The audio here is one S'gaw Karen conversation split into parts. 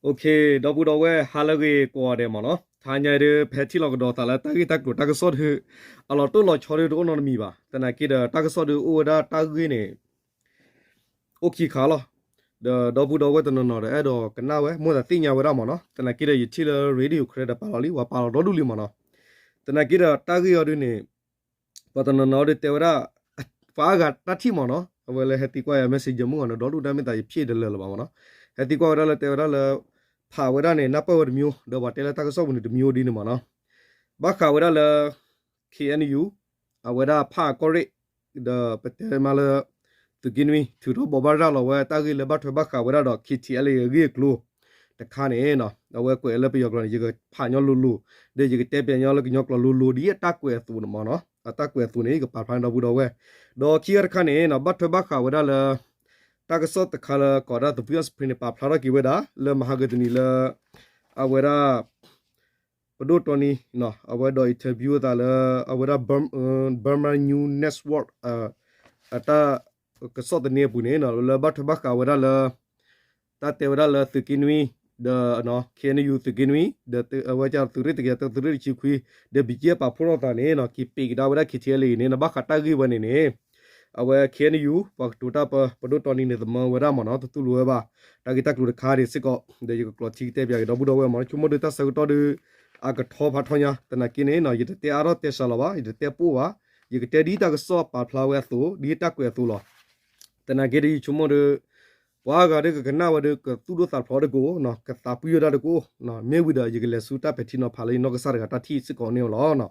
ဒီပုၢ်ဒီဝဲၢ် ဟါလၢအဂ့ၤကိးဂၤဒဲးမ့ၢ်နီၤ, တဟါညါအံၤဒုး ပဟဲထံၣ်လိာ်ကဒီးသးလၢတၢ်ဂ့ၢ်တၢ်ကျိၤတၢ်ကစီၣ်တဟၢ, အလီၤတိၢ်လီၤဆီဒုးတအိၣ်နီတမံၤဘၣ်. သနာ်က့ဒီး တၢ်ကစီၣ်ဒုးအိၣ်ဝဲဒၣ်တၢ်ဂ့ၢ်န့ၣ် အိၣ်ခံခါလီၤ. ဒီးဒီပုၢ်ဒီဝဲၢ်တနီၤနီၤဒီးအဲၣ်ဒိးကနၣ်ဝဲ မိၣ်သးသ့ၣ်ညါဝဲဒၣ်မ့ၢ်နီၤ. သနာ်က့ဒီး ယထံၣ်လၢ Radio Karen ဒီးပာ်လီၤလံ, ပှၤပာ်လီၤဒီဒူၣ်လံမ့ၢ်နီၤ. သနာ်က့ဒီးတၢ်ဂ့ၢ်အီၤဒုးန့ၣ် ပှၤတနီၤနီၤဒီးတဲဝဲဒၣ် ပှၤအါဂၤတၢ်ထံၣ်မ့ၢ်နီၤ, အဝဲလၢဟဲသံကွၢ်ယၤ Messenger မုၢ်ဂီၤန့ၣ် ဒီဒူၣ်တၢ်မ့ၢ်သးယဖျ့ၣ်တလၢာ်လၢၤဘၣ်မ့ၢ်နီၤ. ဟဲသံကွၢ်ဝဲဒၣ်လၢတဲဝဲဒၣ်လၢ ဖးဝဲဒၣ်န့ၣ် နၢ်ပၢၢ်ဝဲတမံၤ, ဒီးပှၤတဲလၢတၢ်ကစီၣ်ပူၤန့ၣ်တမံၤဒ်န့ၣ်မ့ၢ်နီၤ. ဘၣ်ဃးဝဲဒၣ်လၢ K N U အဝဲဒၣ်ဖးအကီၢ်ရ့ၣ် ဒီးပတဲမးလၢ သုးက့နွံ ထုးထီၣ်ဘိးဘၣ်ရၤလီၤဝဲတၢ်ဂ့ၢ်လၢဘၣ်ထွဲဘၣ်ဃးဝဲဒၣ်ဒီး K T L A အဂ့ၢ်အကျိၤတခါန့ၣ်နီၤ, အဝဲကွဲးလၢပယီၤကျိာ်န့ၣ် ယကဖးညီလိၤလိၤ, ဒီးယကတဲပၠးညီလၢကညီကျိာ်လိၤလိၤ ဒ်အတၢ်ကွဲးအသိးန့ၣ်မ့ၢ်နီၤ, အတၢ်ကွဲးအသိးန့ၣ် ယကပာ်ဖျါန့ၢ်ဒီပုၢ်ဒီဝဲၢ်. ဒီးခံဂၤတခါန့ၣ်နီၤ ဘၣ်ထွဲဘၣ်ဃးဝဲဒၣ်လၢ တၢ်ကစီၣ်တခါလၢကိးဒၣ် The Voice of Spring န့ၣ် ပာ်ဖျါထီၣ်က့ၤဝဲဒၣ် လၢမဟါကတနံၤလၢ အဝဲဒၣ် ပဒိၣ်တီနံ အဝဲဒီး interview အသးလၢ အဝဲဒၣ် Burma News Network အတၢ်ကစီၣ်သန့အပူၤန့ၣ် လၢဘၣ်ထွဲဘၣ်ဃးဝဲဒၣ်လၢ တၢ်တဲဝဲဒၣ်လၢသုးက့နွံ ဒီး K N U သုးက့နွံ ဒီးအဝဲကၢ်သုးရ့ၣ်တကယၤသၢ သုးရ့ၣ်တဆံခွံ ဒီး ဘံၣ်ကၠ့ ပာ်ဖှိၣ်ထီၣ်သးန့ၣ်နီၤ က့ၤပ့းကဒါဝဲဒၣ် K T L A အံၤန့ၣ်နီၤ ဘၣ်ဃးတၢ်ဂ့ၢ်ဝဲန့ၣ်န့ၣ် အဝဲ K N U ပှၤကတိၤတၢ်ပၢ ပဒိၣ်တီနံန့ၣ် သမၢဝဲဒၣ်မ့ၢ်နီၤ တတူၢ်လိာ်ဝဲဘၣ် တၢ်ဂ့ၢ်တၢ်ကျိၤတခါန့ၣ်စ့ၢ်ကီး ဒီးယကကျိးထံကတဲပၠးက့ၤဒီပုၢ်ဒီဝဲၢ်မ့ၢ်နီၤ ဆိကမိၣ်ဒုးတၢ်ဆၢကတီၢ်ဒုး အကထီဖးထီညါ သနာ်က့န့ၣ်နီၤ ယတတဲအါထီၣ်တဲစှၤလီၤဘၣ် ယတတဲပိၢ်ဘၣ် ယကတဲဒ်တၢ်ကစီၣ်ပာ်ဖျါဝဲအသိး ဒ်တၢ်ကွဲးအသိးလီၤ. သနာ်က့ဒီးယဆိကမိၣ်ဒီး ပှၤအါဂၤဒီးကကနၣ်ဝဲဒီး ကသူၣ်ဒိၣ်သးဖျိးဒီးကအိၣ် ကသးပှံၢ်ဝဲဒၣ်ဒီးကအိၣ် မ့ၢ်ဝံၤဒီး ယကလဲၤဆူတၢ်ပဲာ်ထံနီၤဖးလၢယနီၢ်ကစၢ်တဂၤတၢ်ထံၣ်စ့ၢ်ကီးန့ၣ်လီၤ.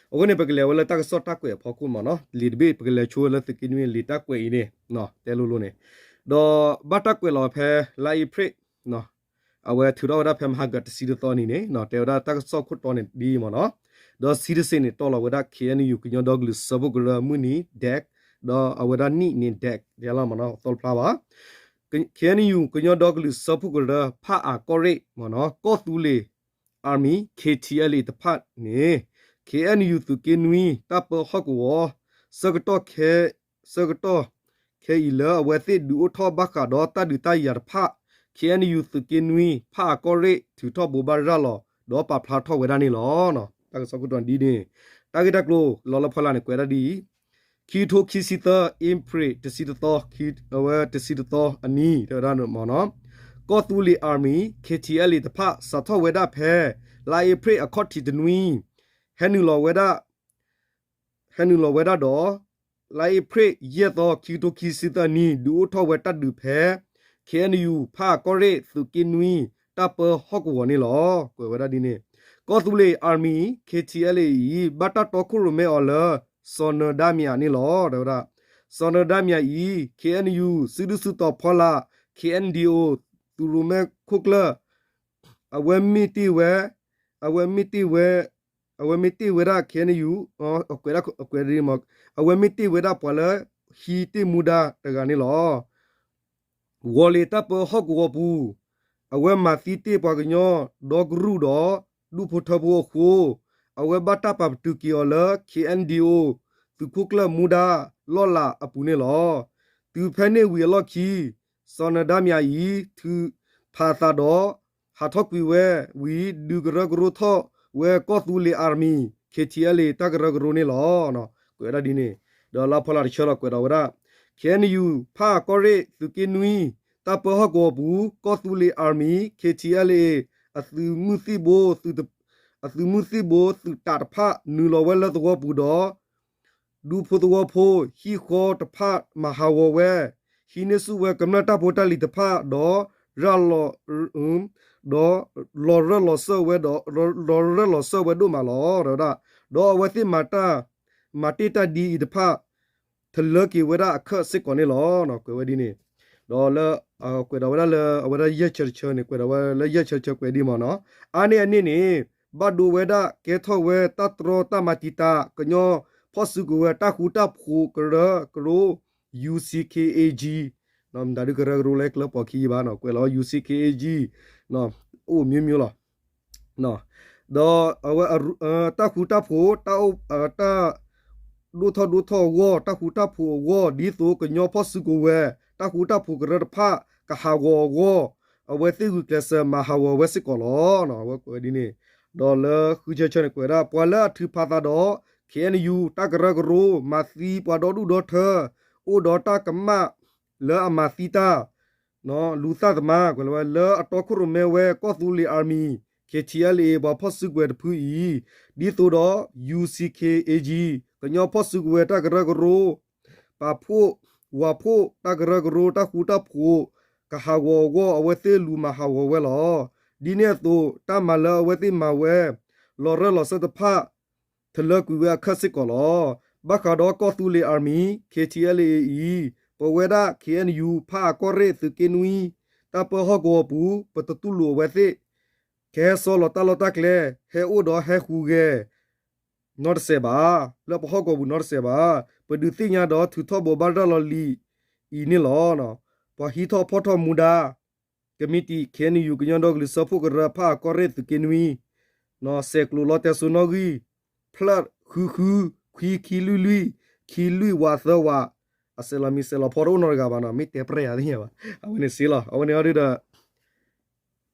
အဃိန့ၣ် ပကလဲၤဝဲလၢတၢ်ကစီၣ်တၢ်ကွဲးအဖီခိၣ်မ့ၢ်နီၤ လံာ်တဘ့ၣ် ပကလဲၤဆိဝဲလၢသုးက့နွံလံာ်တၢ်ကွဲးအံၤန့ၣ် တဲလိၤလိၤန့ၣ် ဒီးဘၣ်တၢ်ကွဲးလီၤဖဲ လါအ့ဖြ့ၣ် အဝဲထုးထီၣ်ဝဲဒၣ်ဖဲမဟါကတဆံတသီနံၤန့ၣ် တဲဝဲဒၣ်တၢ်ကစီၣ်ခိၣ်တီန့ၣ်ဒ်အံၤမ့ၢ်နီၤ, ဒီးဆံတစ့ၢ်န့ၣ် တီၢ်လီၤဝဲဒၣ် K N U ကညီဒီကလုာ်စၢဖှိၣ်ကရၢမုၢ်နံၤ deck ဒီးအဝဲဒၣ်နံၣ်န့ၣ် deck ဒ်လီၤမ့ၢ်နီၤ သီတဖျါဘၣ် K N U ကညီဒီကလုာ်စၢဖှိၣ်ကရၢ ဖးအးကီၢ်ရ့ၣ်မ့ၢ်နီၤ ကီၢ်သူလ့ၤ Army K T L A တဖၣ်န့ၣ် K N U သုးက့နွံ တၢ်ပၢဟီၣ်ကဝီၤ ဆၢကတီၢ်ခဲ ဆၢကတီၢ်ခဲအံၤလၢအဝဲသ့ၣ်ဒုးအိၣ်ထီၣ်ဘၣ်ဃးဒီးတၢ်ဒုးတၢ်ယၤတဖၣ် K N U သုးက့နွံ ဖးအးကီၢ်ရ့ၣ် ထုးထီၣ်ဘိးဘၣ်ရၤလီၤ ဒီးပာ်ဖျါထီၣ်ဝဲဒၣ်န့ၣ်လီၤ. တၢ်ကစီၣ်ခိၣ်တီဒ်န့ၣ် တၢ်ဂ့ၢ်တၢ်ကျိၤလီၤလၢဖီလာ်န့ၣ် ကွဲးဒၣ်ဒ်အံၤ, ခံကထိခံဆံသၢ April တဆံတသီ အဝဲတဆံတသီအနံၤ တဲဝဲဒၣ်မ့ၢ်နီၤ, ကီၢ်သူလ့ၤ Army K T L A တဖၣ် စးထီၣ်ဝဲဒၣ်ဖဲ လါအ့ဖြ့ၣ်အခီၣ်ထံးတနွံ ဟဲနုာ်လီၤဝဲဒၣ် ဟဲနုာ်လီၤဝဲဒၣ်ဒီး လါအ့ဖြ့ၣ်ယဲၢ်သီ ခံကထိခံဆံသၢနံၣ် ဒုးအိၣ်ထီၣ်ဝဲတၢ်ဒုးဖဲ K N U ဖးအးကီၢ်ရ့ၣ် သုးက့နွံ တၢ်ပၢဟီၣ်ကဝီၤန့ၣ်လီၤ. ကွဲးဝဲဒၣ်ဒ်န့ၣ် ကီၢ်သူလ့ၤ Army K T L A အံၤ ဘၣ်တၢ်တီခိၣ်ရိၣ်မဲအီၤလၢ စီၤနၢၤဒါမံယၤန့ၣ်လီၤ. တဲဝဲဒၣ် စီၤနၢၤဒါမံယၤအံၤ K N U စုဒုၣ်စုတီၤဖီလာ် K N D O သုးရိၣ်မဲခိၣ်ကျၢၢ် အဝဲမ့ၢ်တ့ၢ်ဝဲ အဝဲမ့ၢ်တ့ၢ်ဝဲ အဝဲမ့ၢ်တ့ၢ်ဝဲဒၣ် K N U အဝဲမ့ၢ်တ့ၢ်ဝဲဒၣ်ပှၤလၢ ဟံးတ့ၢ်မူဒါတဂၤန့ၣ်လီၤ. ဂီၤလ့ၤတၢ်ပၢဟီၣ်ကဝီၤပူၤ အဝဲမၤသံတ့ၢ်ပှၤကညီဒီကရူၢ်ဒီး ဒူၣ်ဖိထၢဖိအဃိ အဝဲဘၣ်တၢ်ပာ်ပတုာ်က့ၤအီၤလၢ K N D O သုးခိၣ်ကျၢၢ်မူဒါလီၢ်လၤအပူၤန့ၣ်လီၤ. တုၤဖဲန့ၣ်ဝံၤအလီၢ်ခံ စီၤနၢၤဒါမံယၤအံၤ ထုးဖးအသးဒီး ဟးထီၣ်ကွံာ်ဝဲဝံၤ ဒုးကရၢကရိထီၣ်ဝဲကီၢ်သူလ့ၤ Army K T L A တၢ်ကရၢကရိန့ၣ်လီၤ. ကွဲးဝဲဒၣ်ဒ်န့ၣ် ဒီးလၢဖီလာ်တဆၢလီၤကွဲးဒီးဝဲဒၣ် K N U ဖးအးကီၢ်ရ့ၣ် သုးက့နွံ တၢ်ပၢဟီၣ်ကဝီၤပူၤ ကီၢ်သူလ့ၤ Army K T L A အသုးမုၢ်သံၣ်ဘိ အသုးမုၢ်သံၣ်ဘိသုးတးတဖၣ် နုာ်လီၤဝဲလၢသဝီပူၤဒီး ဒူဖိသဝီဖိ ဟံၣ်ဃီတဖၣ်မၤဟးဂီၤဝဲ ဟံးန့ၢ်ဆူၣ်ဝဲကမျၢၢ်တၢ်ဖိတၢ်လံၤတဖၣ်ဒီး ရၤလီၤ ဒီးလီၤရၢၢ်လီၤစၢၢ်ဝဲ လီၤရၢၢ်လီၤစၢၢ်ဝဲဒိၣ်မးလီၤ. တဲဝဲဒၣ် ဒီးအဝဲသ့ၣ်မၤတၢ် မၤတ့ၢ်တၢ်ဒ်အံၤတဖၣ် ထလၢက့ၤဝဲဒၣ်အခၢၣ်စ့ၢ်ကီးန့ၣ်လီၤ. ကွဲးဝဲဒ်န့ၣ် ဒီးလၢ ကွဲးဒီးဝဲဒၣ်လၢ အဝဲဒၣ်ယဲၢ်ဆၢတဆၢန့ၣ် ကွဲးဒီးဝဲလၢယဲၢ်ဆၢတဆၢကွဲးဒ်မ့ၢ်နီၤ အါန့ၢ်အန့ၣ်န့ၣ် ဘၣ်ဒိဝဲဒၣ်ကဲထီၣ်ဝဲတၢ်တြီတၢ်မၤတံာ်တာ် ကညီဖီၣ်စုကဝဲၤတၢ်ဃူတၢ်ဖိးကရၢကရိ U C K A G မတၤဒုကရၢကရိလၢကျၢၤပိာ်ခံယဘၣ်နီၤ ကွဲးလီၤဝဲ U C K A G အိၣ်မျိုးမျိုးလီၤ. ဒီးအဝဲ တၢ်ဃူတၢ်ဖိး တၢ် တၢ်ဒိၣ်ထီၣ်ဒိၣ်ထီၣ်အဂီၢ် တၢ်ဃူတၢ်ဖိးအဂီၢ် ဒ်သိးကညီဖီၣ်စုကဝဲၤ တၢ်ဃူတၢ်ဖိးကရၢတဖၣ် ကဟးဂီၤအဂီၢ် အဝဲသ့ၣ်ဂုာ်ကျဲးစၢးမၤဟးဂီၤဝဲစ့ၢ်ကီးလီၤ. အဝဲကွဲးဝဲဒ်န့ၣ်, ဒီးလၢဃုဆၢဆၢန့ၣ် ကွဲးဝဲဒၣ် ပှၤလၢအထုးဖးသးဒီး KNU တၢ်ကရၢကရိ မၤသံပှၤဒီဒူၣ်ဒီထၢ အိၣ်ဒီးတၢ်ကမၣ်လၢအမၤသံတၢ် လူၤသၣ်သမါ ကွဲးလီၤဝဲ လၢအတီခိၣ်ရိၣ်မဲဝဲ ကီၢ်သူလ့ၤ Army, K T L A ပှၤဖီၣ်စုကဝဲၤတဖုအံၤ, ဒ်သိးဒီး U C K A G ကညီဖီၣ်စုကဝဲၤတၢ်ကရၢကရိ ပာ်ဖှိၣ်ဝၤဖှိၣ်တၢ်ကရၢကရိ တၢ်ဃူတၢ်ဖိး ကဟးဂီၤအဂီၢ် အဝဲသ့ၣ်လူၤမၤဟးဂီၤဝဲလီၤ. ဒ်န့ၣ်အသိး တၢ်မၤလၢအဝဲသ့ၣ်မၤဝဲ လီၤရၢၢ်လီၤစၢၢ်တဖၣ် ထလၢကွံာ်ဝဲအခၢၣ်စ့ၢ်ကီးလီၤ. ဘၣ်ဃးဒီးကီၢ်သူလ့ၤ Army, K T L A အံၤ, ပဝဲဒၣ် K N U ဖၣ်အကီၢ်ရ့ၣ် သုးက့နွံ တၢ်ပၢဟီၣ်ကဝီၤပူၤ ပတတူၢ်လိာ်အဝဲသ့ၣ် ကဟဲဆီလီၤတၢ်လီၢ်တၢ်ကျဲ, ဟဲအိၣ်ဒီးဟဲဟူးဂဲၤ နီတစဲးဘၣ်, လၢပဟီၣ်ကဝီၤပူၤနီတစဲးဘၣ်. ပဒုးသ့ၣ်ညါဒီးထုးထီၣ်ဘိးဘၣ်တၢ်လီၢ်လံၤအံၤန့ၣ်လီၤ. ပှၤဟံးထီၣ်ဖီၣ်ထီၣ်မူဒါ ကမံးတံာ် K N U ကညီဒီကလုာ်စၢဖှိၣ်ကရၢ ဖၣ်အကီၢ်ရ့ၣ် သုးက့နွံ ဆဲးကျိးလီၤတဲစိနီၣ်ဂံၢ် ဖျၢၣ်ဃုဃု ခွံခံလွံၢ်လွံၢ် ခံလွံၢ်ဝးသၢဝး, အစဲးလီၤမံၤစဲးလီၤဖီတအိၣ်နီတဂၤဘၣ်နီၤ, မ့ၢ်တဲပြဲၢ်ယၤသ့ၣ်ညါဘၣ်, အဝဲန့ၣ်စ့လီၤ. အဝဲန့ၣ်အီၤ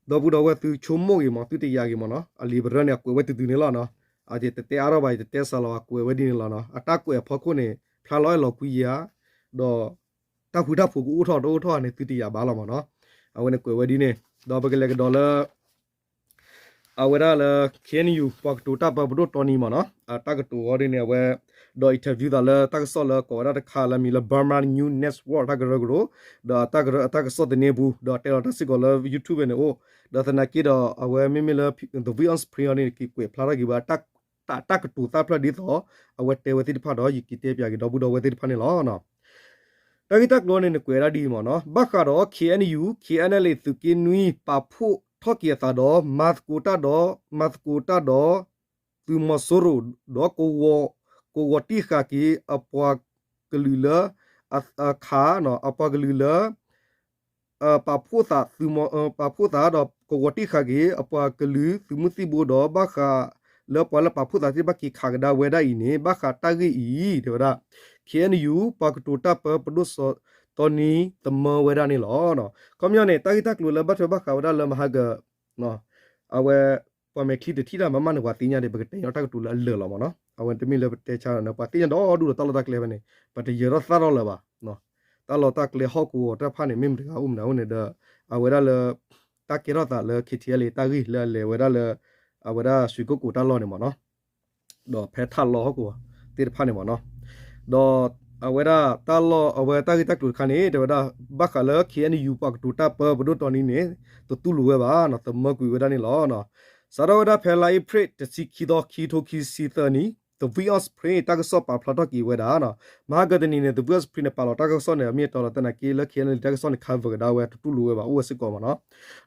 ဒုဒီး ဒီပုၢ်ဒီဝဲၢ်သုဆိကမိၣ်ဂ့ၤမး သုတယာ်ဂ့ၤမးနီၤ, အလံာ်ပရၢန့ၣ် အကွဲးဝဲတုၤတုၤန့ၣ်လီၤနီၤ. အတတဲအါထီၣ်ဘၣ် ယတတဲစှၤလီၤဘၣ် ကွဲးဝဲဒ်န့ၣ်လီၤနီၤ. အတၢ်ကွဲးအဖီခိၣ်န့ၣ် ဖျါလီၤအဲၣ်လီၤကွံယၤ, ဒီး တၢ်ဃူတၢ်ဖိးကအိၣ်ထီၣ်တအိၣ်ထီၣ်န့ၣ် သုတယာ်ဘၣ်လီၤမးနီၤ. အဝဲန့ၣ်ကွဲးဝဲဒ်န့ၣ်, ဒီးပကလဲၤကဒီးလၢ အဝဲဒၣ်လၢ K N U ပှၤကတိၤတၢ်ပၢပဒိၣ်တီနံၤမးနီၤ, အတၢ်ကတိၤအီၤဒ်န့ၣ် အဝဲ ဒီး interview သးလၢတၢ်ကစီၣ်လၢကိးဝဲဒၣ်တခါလၢအမံၤလၢ Burma News Network တၢ်ကရၢကရိ, ဒီးအတၢ်ကရၢအတၢ်ကစီၣ်သန့ပူၤ ဒီးတဲလီၤတၢ်စ့ၢ်ကီးလၢ YouTube န့ၣ်အိၣ်, ဒီးသနာ်က့ဒီး အဝဲမ့မ့ၢ်လၢ The Voice of Spring အီၤန့ၣ် က့ၤကွဲးဖျါထီၣ်က့ၤဝဲ တၢ်ကတိၤသၣ်ဖျၢၣ်ဒ်သိး အဝဲတဲဝဲသ့ၣ်တဖၣ်ဒီး ယက့ၤတဲပၠးက့ၤဒီပုၢ်ဒီဝဲၢ်သ့ၣ်တဖၣ်န့ၣ်လီၤ. တၢ်ဂ့ၢ်တၢ်ကျိၤန့ၣ် နကွဲးဒၣ်ဒ်အံၤမးနီၤ, ဘၣ်ဃးဒီး K N U, K N L A သုးက့နွံ ပာ်ဖှိၣ်ထီၣ်က့ၤအသးဒီး မၤသကိးတၢ်ဒီး မၤသကိးတၢ်ဒီး သုးမီၤစိရိၤ ဒီး ကဝီၤတံၢ်ဃာ်က့ၤ အပှၤကလုာ်လၢ အခါ အပှၤကလုာ်လၢ ပာ်ဖှိၣ်သး ပာ်ဖှိၣ်သးဒီးကဝီၤတံၢ်ဃာ်က့ၤ အပှၤကလုာ်သုးမုၢ်သံၣ်ဘိဒီး ဘၣ်ဃးလၢပှၤလၢပာ်ဖှိၣ်သးသ့ၣ်တဖၣ်က့ၤခးကဒါဝဲဒၣ်အံၤန့ၣ် ဘၣ်ဃးတၢ်ဂ့ၢ်အံၤ တဲဝဲဒၣ် K N U ပှၤကတိၤတၢ်ပၢပဒိၣ်စီၤတီနံၤသမၢဝဲဒၣ်န့ၣ်လီၤ. ခီပညီန့ၣ် တၢ်ဂ့ၢ်တၢ်ကျိၤလၢဘၣ်ထွဲဘၣ်ဃးဝဲဒၣ်လၢမဟါက အဝဲ ပှၤမဲာ်ချံတထံၣ်တၢ်မၤမးန့ၣ် ပှၤသ့ၣ်ညါဒံး ပကတဲညီတၢ်ကတိၤလၢအလၢာ်လီၤမးနီၤ. အဝဲတမ့ၢ်လၢပတဲဆါလီၤန့ၣ် ပှၤသ့ၣ်ညါဒီဒူၣ်ဒီးတၢ်လီၢ်တၢ်ကျဲဖဲန့ၣ် ပတယၢၤထီၣ်သၣ်ထီၣ်လၢၤဘၣ်. တၢ်လီၢ်တၢ်ကျဲဟီၣ်ကဝီၤတၢ်ဖၣ်န့ၣ် မ့ၢ်မတၤတဂၤအိၣ်မတၤအိၣ်န့ၣ်ဒီး အဝဲဒၣ်လၢ တၢ်ကဲထီၣ်သးလၢ K T L A တၢ်ဂ့ၢ်လၢအလဲၤဝဲဒၣ်လၢ အဝဲဒၣ်ရွှေကုက္ကိုတၢ်လီၢ်န့ၣ်မးနီၤ. ဒီးဖဲထးလီၢ်ဟီၣ်ကဝီၤသ့ၣ်တဖၣ်န့ၣ်မးနီၤ. ဒီးအဝဲဒၣ်တၢ်လီၢ် အဝဲတၢ်ဂ့ၢ်တၢ်ကျိၤတခါန့ၣ် တဲဝဲဒၣ် ဘၣ်ဃးလၢ K N U ပှၤကတိၤတၢ်ပၢပဒိၣ်တီနံၤန့ၣ် တတူၢ်လိာ်ဝဲဘၣ်နီၤ, သမၢကွံာ်ဝဲဒၣ်န့ၣ်လီၤ. စးထီၣ်ဝဲဒၣ်ဖဲလါအ့ဖြ့ၣ်တဆံခံသီ ခံထိခံဆံသၢနံၣ် The Voice of Spring တၢ်ကစီၣ်ပာ်ဖျါထီၣ်က့ၤဝဲဒၣ်နီၤ, မဟါကတနံၤန့ၣ် The Voice of Spring န့ၣ် ပာ်လီၤတၢ်ကစီၣ်န့ၣ် အမ့ၢ်အတီလီၤသနာ်က့လၢ K N L A တၢ်ကစီၣ်န့ၣ် cover ကဒါဝဲ တတူၢ်လိာ်ဝဲဘၣ် အိၣ်ဝဲစ့ၢ်ကီးမးနီၤ.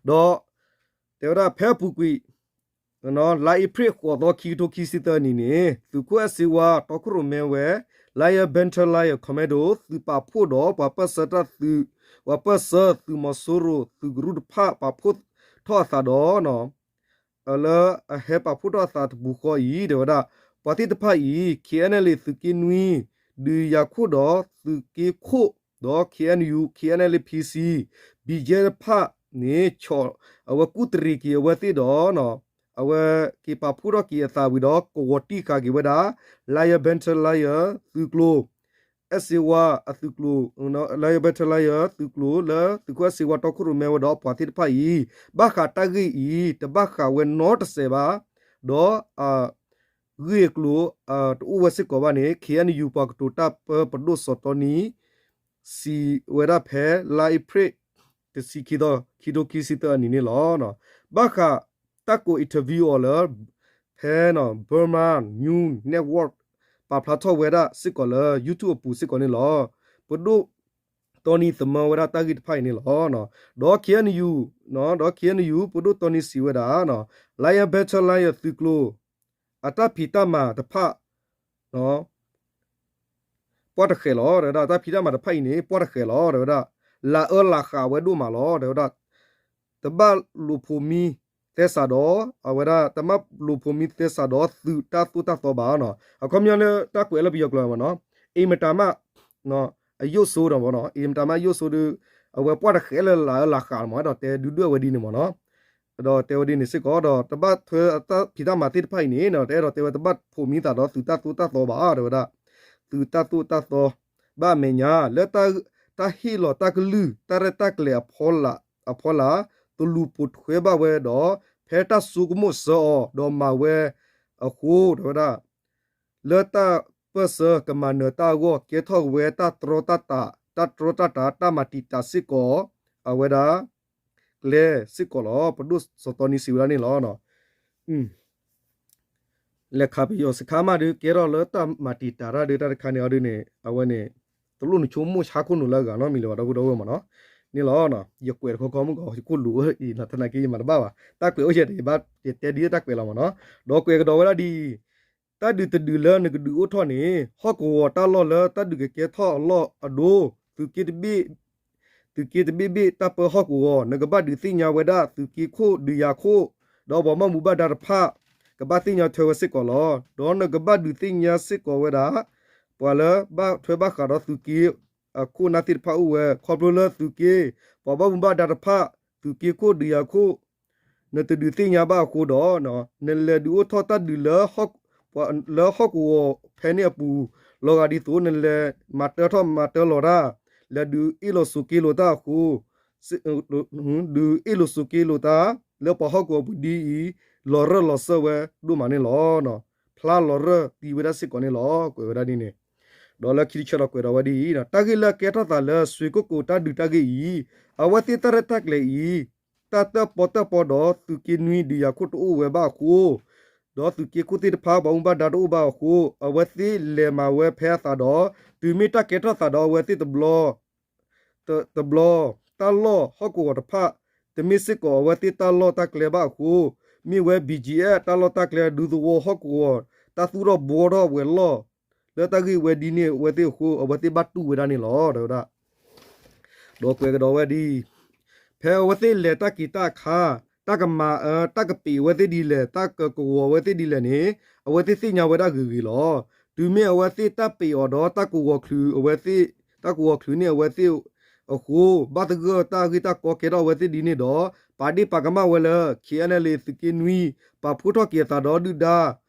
ဒီး တဲဝဲဒၣ်ဖဲအပူၤကွံာ် လါအ့ဖြ့ၣ်ဃိးသီ ခံကထိခံဆံသၢနံၣ်န့ၣ် သုးခိၣ်အဲၣ်စ့ဝါ တီခိၣ်ရိၣ်မဲဝဲ Lion Battalion Commando သုးပာ်ဖှိၣ်ဒီးပှၤပၢၢ်ဆၢတၢ်သုး ပှၤပၢၢ်ဆၢသုးမီၤစိရိၤ သုးကရူၢ်တဖၣ် ပာ်ဖှိၣ်ထီၣ်အသးဒီး လၢအဟဲပာ်ဖှိၣ်ထီၣ်အသးတပူၤဃီအံၤ တဲဝဲဒၣ် ပှၤသ့ၣ်တဖၣ်အံၤ K N L A သုးက့နွံ ဒုးယၤခိၣ်ဒီးသုးက့ခိၣ်ဒီး K N U, K N L A P C, B G F တဖၣ်န့ၣ် ဆီၣ်အဝဲကူၣ်တရံးက့ၤအဝဲသ့ၣ်ဒီး အဝဲက့ၤပာ်ဖှိၣ်ထီၣ်က့ၤအသးဝံၤဒီး ကဝီၤတံၢ်ဃာ်က့ၤဝဲဒၣ် Lion Battalion သုးကျိၤ အဲၣ်စ့ဝါအသုးကျိၤ Lion Battalion သုးကျိၤလၢသုးခိၣ်အဲၣ်စ့ဝါတီခိၣ်ရိၣ်မဲဝဲဒီး ပှၤသ့ၣ်တဖၣ်အံၤ ဘၣ်ဃးတၢ်ဂ့ၢ်အံၤ တဘၣ်ဃးဝဲနီတစဲးဘၣ်, ဒီး ဂ့ၢ်အကျိၤ တအိၣ်ဝဲစ့ၢ်ကီးဘၣ်န့ၣ် K N U ပှၤကတိၤတၢ်ပၢပဒိၣ်စီၤတီနံၤ စံးဝဲဒၣ်ဖဲလါအ့ဖြ့ၣ် တဆံခံသီ ခံကထိခံဆံသၢအနံၤန့ၣ်လီၤ. ဘၣ်ဃးတၢ်ကိး interview အီၤလၢ ဖဲ Burma News Network ပာ်ဖျါထီၣ်ဝဲဒၣ်စ့ၢ်ကီးလၢ YouTube အပူၤစ့ၢ်ကီးန့ၣ်လီၤ. ပဒိၣ်တီနံၤသမၢဝဲဒၣ်တၢ်ဂ့ၢ်တဖၣ်အံၤန့ၣ်လီၤ. ဒီး K N U, ဒီး K N U ပဒိၣ်တီနံၤစံးဝဲဒၣ် Lion Battalion သုးကျိၤ အတၢ်ဖံးတၢ်မၤတဖၣ် ပှၢ်တဃဲးလီၤ တဲဝဲဒၣ် တၢ်ဖံးတၢ်မၤတဖၣ်အံၤန့ၣ် ပှၢ်တဃဲးလီၤ တဲဝဲဒၣ် လၤအၢလၤဃာ်ဝဲဒိၣ်မးလီၤ တဲဝဲဒၣ် တဘၣ်လိာ်ဖိးမံသဲစးဒီး အဝဲဒၣ် တဘၣ်လိာ်ဖိးမံသဲစးဒီးသုးတၢ်သိၣ်တၢ်သီဘၣ်နီၤ. အခီပညီလၢတၢ်ကွဲးလၢပယီၤကျိာ်မးနီၤ အင်မတန်မှ အယို့ဆိုးဒီးမးနီၤ အင်မတန်မှ အယို့ဆိုးဒီး အဝဲပှၢ်တဃဲလၢလၢ်အၢလၢ်ဃးမး အဲၣ်ဒိးတဲဒုဒုၣ်ဝဲဒ်န့ၣ်မးနီၤ. ဒီးတဲဝဲဒ်န့ၣ်စ့ၢ်ကီး ဒီးတဘၣ်ထွဲတၢ်ဖံးတၢ်မၤသ့ၣ်တဖၣ်အံၤန့ၣ် တအဲၣ်ဒိးတဲဝဲတဘၣ်ဖိးမံသးဒီးသုးတၢ်သိၣ်တၢ်သီဘၣ် တဲဝဲဒၣ်. သုးတၢ်သိၣ်တၢ်သီ ဘၣ်အမဲာ်ညါ လၢတၢ်ဟ့ၣ်လီၤတၢ်ကလုၢ် တၢ်ရဲၣ်တၢ်ကျဲၤအဖီလာ် တလူၤပိာ်ထွဲဘၣ်ဝဲဒီး ဖဲတၢ်ဆိကမိၣ်စၢအီၤ ဒီးမၤဝဲအဃိ တဲဝဲဒၣ် လၢတၢ်ပၢၢ်ဆၢကမၤနၢၤတၢ်အဂီၢ် ကဲထီၣ်ဝဲတၢ်တြီတၢ်တး တၢ်တြီတၢ်တး တၢ်မၤတံာ်တာ်စ့ၢ်ကီး အဝဲဒၣ် ကျဲစ့ၢ်ကီးလီၤ. ပဒိၣ်စီၤတီနံစံးဝဲဒၣ်န့ၣ်လီၤ. လဲၤခးပယီၤစခါမးဒီး ကဲထီၣ်လၢတၢ်မၤတံာ်တာ်တၢ်ဒုးတၢ်တခါန့ၣ်အီၤဒုးန့ၣ် အဝဲန့ၣ် တလိၣ်နဆိကမိၣ်ဆါခိၣ်နူာ်လၢအဂၤနီတမံၤလၢၤဘၣ် ဒီပုၢ်ဒီဝဲၢ်မးနီၤ. န့ၣ်လီၤ. ယကွဲးတခီခီမုၢ်ကီး ယခိၣ်လူၤအံၤ သနာ်က့ယမၤတဘၣ်ဘၣ် တၢ်ကွဲးအိၣ်ယဲၢ်ဒီး ယဘၣ်ယတဲဒ်တၢ်ကွဲးလီၤမးနီၤ. ဒီးကွဲးကဒီးဝဲဒၣ်ဒ်အံၤ တၢ်ဒုးတဒုးလၢနကဒုးအိၣ်ထီၣ်န့ၣ် ဟီၣ်ကဝီၤတၢ်လီၢ်လၢတၢ်ဒုးကကဲထီၣ်အလီၢ်အဒိ သုးက့တဘ့ၣ် သုးက့တဘ့ၣ်ဘ့ၣ်တၢ်ပၢဟီၣ်ကဝီၤ နကဘၣ်ဒုးသ့ၣ်ညါဝဲဒၣ် သုးက့ခိၣ်ဒုးယၤခိၣ် ဒီးပှၤဘၣ်မူဘၣ်ဒါတဖၣ် ကဘၣ်သ့ၣ်ညါထွဲဝဲစ့ၢ်ကီးလီၤ. ဒီးနကဘၣ်ဒုးသ့ၣ်ညါစ့ၢ်ကီးဝဲဒၣ် ပှၤလၢဘၣ်ထွဲဘၣ်ဃးဒီးသုးက့အခိၣ်အနၢ်သ့ၣ်တဖၣ်အိၣ်ဝဲ ခီဖျိလၢသုးက့ ပှၤဘၣ်မူဘၣ်ဒါတဖၣ် သုးက့ခိၣ်ဒုးယၤခိၣ် နတဒုးသ့ၣ်ညါဘၣ်အဃိဒီး နလဲၤဒုးအိၣ်ထီၣ်တၢ်ဒုးလၢ လၢဟီၣ်ကဝီၤဖဲန့ၣ်အပူၤ လီၤဂာ်ဒ်သိး နလဲၤမၤတၢထီၣ်မၤတၢလီၤတၢ် လဲၤဒုးအ့ၣ်လိာ်ဆိးက့လိာ်တၢ်အဃိ ဒုးအ့ၣ်လိာ်ဆိးက့လိာ်တၢ် လၢပှၤဟီၣ်ကဝီၤပူၤဒ်အံၤ လီၤရၢၢ်လီၤစၢၢ်ဝဲဒိၣ်မးန့ၣ်လီၤ. ဖျါလီၤရၢၢ်သံဝဲဒၣ်စ့ၢ်ကီးန့ၣ်လီၤ. ကွဲးဝဲဒၣ်ဒ်န့ၣ် ဒီးလၢခံတဆၢဒီးကွဲးဒီးဝဲဒ်အံၤ တၢ်ဂ့ၢ်လၢအကဲထီၣ်သးလၢ စွ့ကိၣ်ကိၤတၢ်ဒုးတၢ်ဂ့ၢ်အံၤ အဝဲသ့ၣ်တၢ်ရဲၣ်တၢ်ကျဲၤအံၤ တၢ်တၢၣ်ပီၣ်တၢၣ်ပီဒီး သုးက့နွံဒုးယၤခိၣ်တအိၣ်ဝဲဘၣ်အဃိ ဒီးသုးက့ခိၣ်သ့ၣ်တဖၣ် ပှၤမူဘၣ်ဒါတအိၣ်ဘၣ်အဃိ အဝဲသ့ၣ်လဲၤမၤဝဲဖဲအသးဒီး တုၤမ့ၢ်တၢ်ကဲထီၣ်သးဒီးအဝဲသ့ၣ်တဘျီ တဘျီ တၢ်လီၢ်ဟီၣ်ကဝီၤတဖၣ် တမ့ၢ်စ့ၢ်ကီးအဝဲသ့ၣ်တၢ်လီၢ်တၢ်ကျဲဘၣ်အဃိ မ့ၢ်ဝဲ ဘံၣ်ကၠံၣ်အဲၣ် တၢ်လီၢ်တၢ်ကျဲ ဒူသဝီဟီၣ်ကဝီၤ တၢ်သူၣ်ထီၣ်ဘှီထီၣ်ဝဲၤလီၢ် လၢတၢ်ဂ့ၢ်ဝဲဒ်န့ၣ်အဝဲသ့ၣ်အဃိ အဝဲသ့ၣ်ဘၣ်တူၢ်ဝဲဒၣ်န့ၣ်လီၤ တဲဝဲဒၣ်. ဒီးကွဲးကဒီးဝဲဒ်အံၤ ဖဲအဝဲသ့ၣ်လဲၤတၢ်က့ၤတၢ်ခါ တၢ်ကမၤ တၢ်ကပ့းအဝဲသ့ၣ်ဒ်လဲၣ် တၢ်ကကဝီၤအဝဲသ့ၣ်ဒ်လဲၣ်န့ၣ် အဝဲသ့ၣ်သ့ၣ်ညါဝဲဒၣ်ဂ့ၤဂ့ၤလီၤ. တုၤမ့ၢ်အဝဲသ့ၣ်တၢ်ပ့းအီၤဒီးတၢ်ကဝီၤချုးအဝဲသ့ၣ် တၢ်ကဝီၤချုးန့ၢ်အဝဲသ့ၣ်အဃိ ဘၣ်သဂၢၢ်တၢ်ဂ့ၢ်တၢ်ကီကဲထီၣ်အဝဲသ့ၣ်ဒ်န့ၣ်ဒီး ပာ်ဒ့ၣ်ပာ်ကမၣ်ဝဲလၢ ခ့ၣ်အဲၣ်အဲၣ်လ့ သုးက့နွံ ပာ်ဖှိၣ်ထီၣ်က့ၤအသးဒီးဒုၣ်ဒါ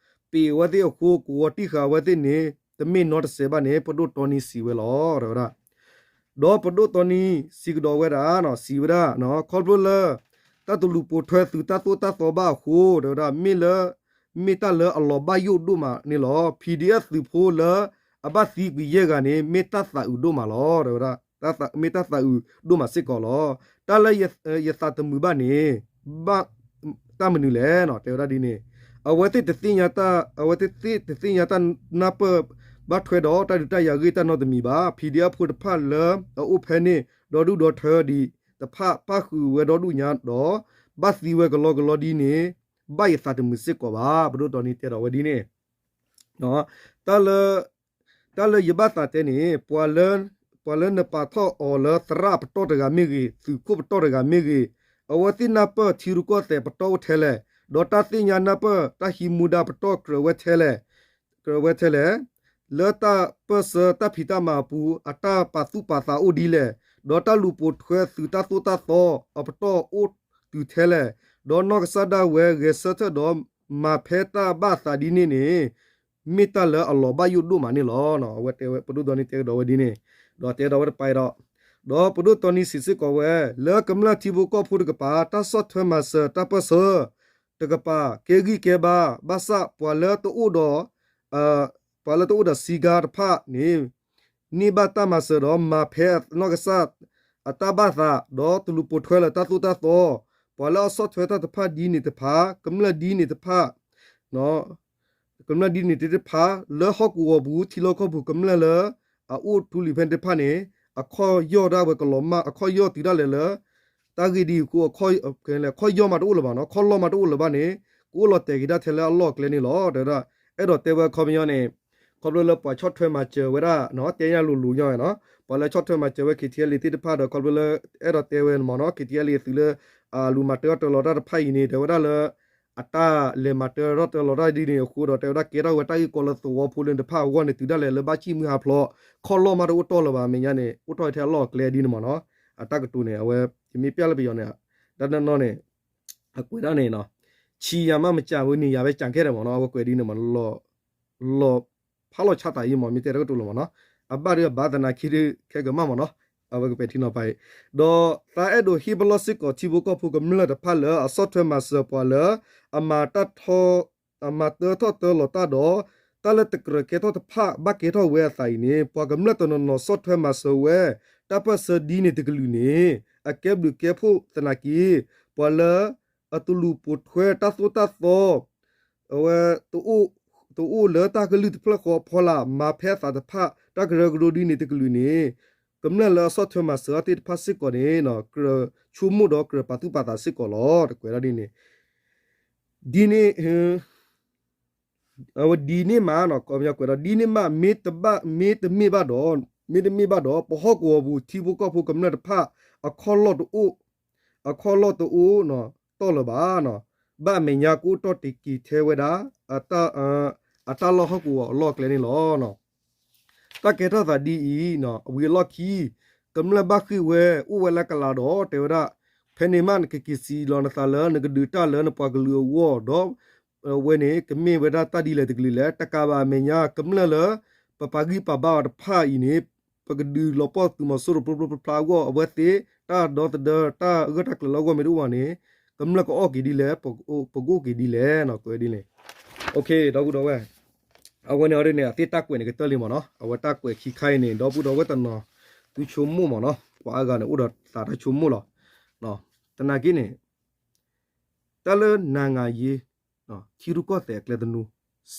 ပ့းအဝဲသ့ၣ်အဃိ ကဝီၤတံၢ်ဃာ်အဝဲသ့ၣ်န့ၣ် တမ့ၢ်နီတစဲးဘၣ်န့ၣ် ပဒိၣ်တီနံစံးဝဲလီၤ တဲဝဲဒၣ်. ဒီးပဒိၣ်တီနံစံးကဒီးဝဲဒၣ် စံးဝဲဒၣ် ခီဖျိလၢ တၢ်တလူၤပိာ်ထွဲသုးတၢ်သိၣ်တၢ်သီဘၣ်အဃိ တဲဝဲဒၣ် မ့ၢ်လၢ မ့ၢ်တၢ်လၢအလီၤဘၣ်ယိၣ်ဒိၣ်မးန့ၣ်လီၤ. ဖံးဒ့အၣ်သုးဖိလၢ အဘၣ်သံကွံာ်ယဲၢ်ဂၤန့ၣ် မ့ၢ်တၢ်သးအုးဒိၣ်မးလီၤ တဲဝဲဒၣ်. မ့ၢ်တၢ်သးအုးဒိၣ်မးစ့ၢ်ကီးလီၤ. တၢ်လၢယသးတမုာ်ဘၣ်န့ၣ် ဘၣ် တၢ်မနုၤလဲၣ် တဲဝဲဒၣ်ဒ်န့ၣ် အဝဲသ့ၣ်တသ့ၣ်ညါတၢ် အဝဲသ့ၣ်တသ့ၣ်ညါတၢ်နၢ်ပၢၢ် ဘၣ်ထွဲဒီးတၢ်ဒုးတၢ်ယၤဂ့ၢ်တၢ်နီတမံၤဘၣ်. ဖံးဒ့အၣ်ဖိတဖၣ်လၢအအိၣ်ဖဲန့ၣ် ဒီဒူၣ်ဒီထၢဒံးတဖၣ် ပၣ်ဃုာ်ဝဲဒီဒူၣ်ညါဒီး ဘၣ်သံဝဲကလီကလီဒ်န့ၣ် ဘၣ်ယသးတမုာ်စ့ၢ်ကီးဘၣ်. ပဒိၣ်တီနံတဲဒီးဝဲဒ်န့ၣ် တၢ်လၢ တၢ်လၢယဘၣ်သးတဲန့ၣ် ပှၤလၢ ပှၤလၢနပာ်ထီၣ်အီၤလၢသရၣ်ပတီၢ်တဂၤမ့ၢ်ဂ့ၤ, သုးခိၣ်ပတီၢ်တဂၤမ့ၢ်ဂ့ၤ, အဝဲသ့ၣ်နၢ်ပၢၢ်ထံရူၢ်ကီၢ်သဲးပတီၢ်အိၣ်ထဲလဲၣ်, ဒီးတၢ်သ့ၣ်ညါနၢ်ပၢၢ်တၢ်ဟံးမူဒါပတီၢ်ကြၢးဝဲထဲလဲၣ်, ကြၢးဝဲထဲလဲၣ်, လၢတၢ်ပၢၢ်ဆၢတၢ်ဖံးတၢ်မၤအပူၤ အတၢ်ပာ်သူၣ်ပာ်သးအိၣ်ဒ်လဲၣ်, ဒီးတၢ်လူၤပိာ်ထွဲသုးတၢ်သိၣ်တၢ်သီအပတီၢ်အိၣ်တုၤထဲလဲၣ်, ဒီးနီၢ်ကစၢ်ဒၣ်ဝဲဂဲၤဆၢထၢၣ်ဒီးမၤဖဲတၢ်ဘၣ်သးဒ်န့ၣ်န့ၣ် မ့ၢ်တၢ်လၢအလီၤဘၣ်ယိၣ်ဒိၣ်မးန့ၣ်လီၤ. အဝဲတဲဝဲ ပဒိၣ်တီနံတဲကဒီးဝဲဒ်န့ၣ်, ဒီးတဲဒီးဝဲတပၤဒီး, ဒီးပဒိၣ်တီနံစံးစ့ၢ်ကီးဝဲ, လၢကမျၢၢ်ထံဖိကီၢ်ဖိတကပၤ တၢ်ဆီၣ်ထွဲမၤစၢၤတၢ်ပၢၢ်ဆၢတကပၤ ကဲဂံၢ်ကဲဘါ, ဘၣ်ဆၣ်ပှၤလၢတအိၣ်ဒီး ပှၤလၢတအိၣ်ဒီးစံးကါတဖၣ်န့ၣ် န့ၢ်ဘၣ်တၢ်မၤစၢၤဒီးမၤဖဲအနီၢ်ကစၢ်အတၢ်ဘၣ်သး, ဒီးတလူၤပိာ်ထွဲလၢတၢ်သိၣ်တၢ်သီ, ပှၤလၢအဆီၣ်ထွဲတၢ်တဖၣ်ဒ်န့ၣ်တဖၣ်, ကမျၢၢ်ဒ်န့ၣ်တဖၣ် ကမျၢၢ်ဒ်န့ၣ်တဖၣ် လၢဟီၣ်ကဝီၤပူၤ ထံလီၢ်ကီၢ်ပူၤကမျၢၢ်လၢ အအိၣ်ထူလံၤဖဲန့ၣ်တဖၣ်န့ၣ် အခီၣ်ယီၢ်ဒၣ်ဝဲကလီၤမၢ်, အခီၣ်ယီၢ်တုၤဒၣ်လဲာ်လၢ တၢ်ဂ့ၢ်ဒ်အံၤအဃိ အခီၣ်ယီၢ်မးတအိၣ်လၢၤဘၣ်နီၤ, ခီၣ်လီၢ်မးတအိၣ်လၢၤဘၣ်န့ၣ် ကအိၣ်လီၤတဲာ်က့ၤဒၣ်ထဲလၢအလီၢ်အကျဲန့ၣ်လီၤ. တဲဝဲဒၣ် အဲၣ်ဒိးတဲဝဲခီပညီန့ၣ် ခီဖျိလၢပှၤဆီၣ်ထွဲမၤစၢၤဝဲဒၣ် တဲညါလိၤလိၤညီနီၤ, ပှၤလၢဆီၣ်ထွဲမၤစၢၤဝဲ ခ့ၣ်ထံၣ်အဲလ့ၣ် သ့ၣ်တဖၣ်ဒီး ခီဖျိလၢ အဲၣ်ဒိးတဲဝဲမ့ၢ်နီၤ ခ့ၣ်ထံၣ်အဲလ့ၣ် သုးလၢ လူၤမၤတၢ်အီၣ်တၢ်လီတၢ်တဖၣ်အံၤန့ၣ် တဲဝဲဒၣ်လၢ အတၢ်လဲၤမၤတၢ်အီၣ်တၢ်လီတၢ်ဒ်န့ၣ်အဃိဒီး တဲဝဲဒၣ်ကဲထီၣ်ဝဲတၢ်ဂ့ၢ်ကီလၢသဝီဖိလၢတဖၣ်အဂီၢ်န့ၣ် တုၤဒၣ်လဲာ်လၢဘၣ်ဆံၣ်မုၢ်ဟးဖျိး ခီၣ်လီၢ်မးတအိၣ်တီၢ်လၢၤဘၣ် မဲာ်ညါန့ၣ် အိၣ်တီၢ်ထဲအလီၢ်အကျဲဒ်န့ၣ်မ့ၢ်နီၤ. အတၢ်ကတိၤန့ၣ် အဝဲ ယမ့ၢ်ပျၢ်လၢပယီၤန့ၣ် တၢ်နီၢ်နီၢ်န့ၣ် အကွဲးဒၣ်န့ၣ် ချီယၤမးမကၢ်ဝဲန့ၣ် ယၤဝဲကၢ်ခဲဒၣ်မ့ၢ်နီၤ အဝဲကွဲးဒ်န့ၣ်မး လီၤ ဖးလီၤဆါသးအံၤမ့ၢ် မ့ၢ်တဲတၢ်ကတိၤလီၤမ့ၢ်နီၤ အဘၣ်ဒီးအဘၣ်သနာ်က့ဒီး ခဲကမၣ်မ့ၢ်နီၤ အဝဲကပဲာ်ထံနီၤဖးအံၤ ဒီးသးအဲၣ်ဒိးဟ့ၣ်ပလီၢ်စ့ၢ်ကီးထံဖိကီၢ်ဖိကမျၢၢ်တဖၣ်လၢ အဆီၣ်ထွဲမၤစၢၤပှၤလၢ အမၤတၢ်ထီ အမၤတၢထီၣ်တၢလီၤတၢ်ဒီး တၢ်လၢတကြၢးကဲထီၣ်တဖၣ် ဘၣ်ကဲထီၣ်ဝဲအသးအံၤန့ၣ် ပှၤကမျၢၢ်တနီၤနီၤဆီၣ်ထွဲမၤစၢၤဝဲ တၢ်ပၢၢ်ဆၢဒ်န့ၣ်တကလုာ်န့ၣ် အကဲဘျုးကဲဖှိၣ်သနာ်က့ ပှၤလၢ အတလူၤပိာ်ထွဲတၢ်သိၣ်တၢ်သီ အဝဲ တအိၣ်လၢတၢ်ကလုၢ်တဖျၢၣ်ဃီအဖီလာ် မၤဖဲအသးတဖၣ် တၢ်ကရၢကရိဒ်န့ၣ်တကလုာ်န့ၣ် ကမျၢၢ်လၢအဆီၣ်ထွဲမၤစၢၤအီၤသ့ၣ်တဖၣ်စ့ၢ်ကီးန့ၣ် ကြၢးဆိကမိၣ်ဒီးကြၢးပာ်သူၣ်ပာ်သးစ့ၢ်ကီးလီၤ. တကွဲးဒၣ်ဒ်န့ၣ် ဒ်န့ၣ် အဝဲဒ်န့ၣ်မး ကွဲးဒီးဒ်န့ၣ်မး မ့တမ့ၢ်ဘၣ်ဒီး မ့တမ့ၢ်ဘၣ်ဒီး ပဟီၣ်ကဝီၤပူၤ ထံဖိကီၢ်ဖိကမျၢၢ်တဖၣ် အခီၣ်လီၢ်တအိၣ် အခီၣ်လီၢ်တအိၣ် တီၢ်လၢၤဘၣ် ဘၣ်အမဲာ်ညါကအိၣ်တီၢ်တ့ၢ်က့ၤထဲဝဲဒၣ် အတၢ်လီၢ်ဟီၣ်ကဝီၤအလီၢ်အကျဲန့ၣ်လီၤ. တၢ်ကဲထီၣ်သးဒ်အံၤ အဝံၤအလီၢ်ခံ ကမျၢၢ်ဘၣ်ဃ့ၢ်ဝဲ အိၣ်ဝဲလၢကလးဒီး တဲဝဲဒၣ် ဖဲန့ၣ်မး နကက့ၤစံးလီၤနသးလၢ နကဒုးတၢ်လၢနပှၤကလုာ်အဂီၢ်ဒီး အဝဲန့ၣ် ကမ့ၢ်ဝဲဒၣ်တၢ်ဒ်လဲၣ်တကလုာ်လဲၣ် တကးဘၣ်အမဲာ်ညါ ကမျၢၢ်လၢ ပပာ်ဂံၢ်ပာ်ဘါအီၤတဖၣ်အံၤန့ၣ် ပကဒုးလီၤပှီၢ်သုးမီၤစိရိၤပျီပျီဖျါဖျါအဂီၢ် အဝဲသ့ၣ် တၢ်ဒီသဒၢ တၢ်အဂၢၢ်တၢ်ကျၢၤလၢအဂီၢ်မ့ၢ်တအိၣ်ဘၣ်န့ၣ် ကမျၢၢ်ကအိၣ်က့ၤဒ်လဲၣ် ပကအိၣ်က့ၤဒ်လဲၣ် ကွဲးဒ်န့ၣ် ဒီပုၢ်ဒီဝဲၢ် အဝဲန့ၣ်အီၤဒ်န့ၣ် အသ့ၣ်တၢ်ကွဲးန့ၣ်ကတၢၢ်လံမ့ၢ်နီၤ အဝဲတၢ်ကွဲးခံခါအံၤန့ၣ် ဒီပုၢ်ဒီဝဲၢ်တနီၤ သုဆိကမိၣ်မ့ၢ်နီၤ ပှၤအါဂၤန့ၣ် အိၣ်ဒီးသးတၢ်ဆိကမိၣ်လီၤ. သနာ်က့န့ၣ် တၢ်လၢနၤငၤယ့ ထံရူၢ်ကီၢ်သဲးအကျဲသနူ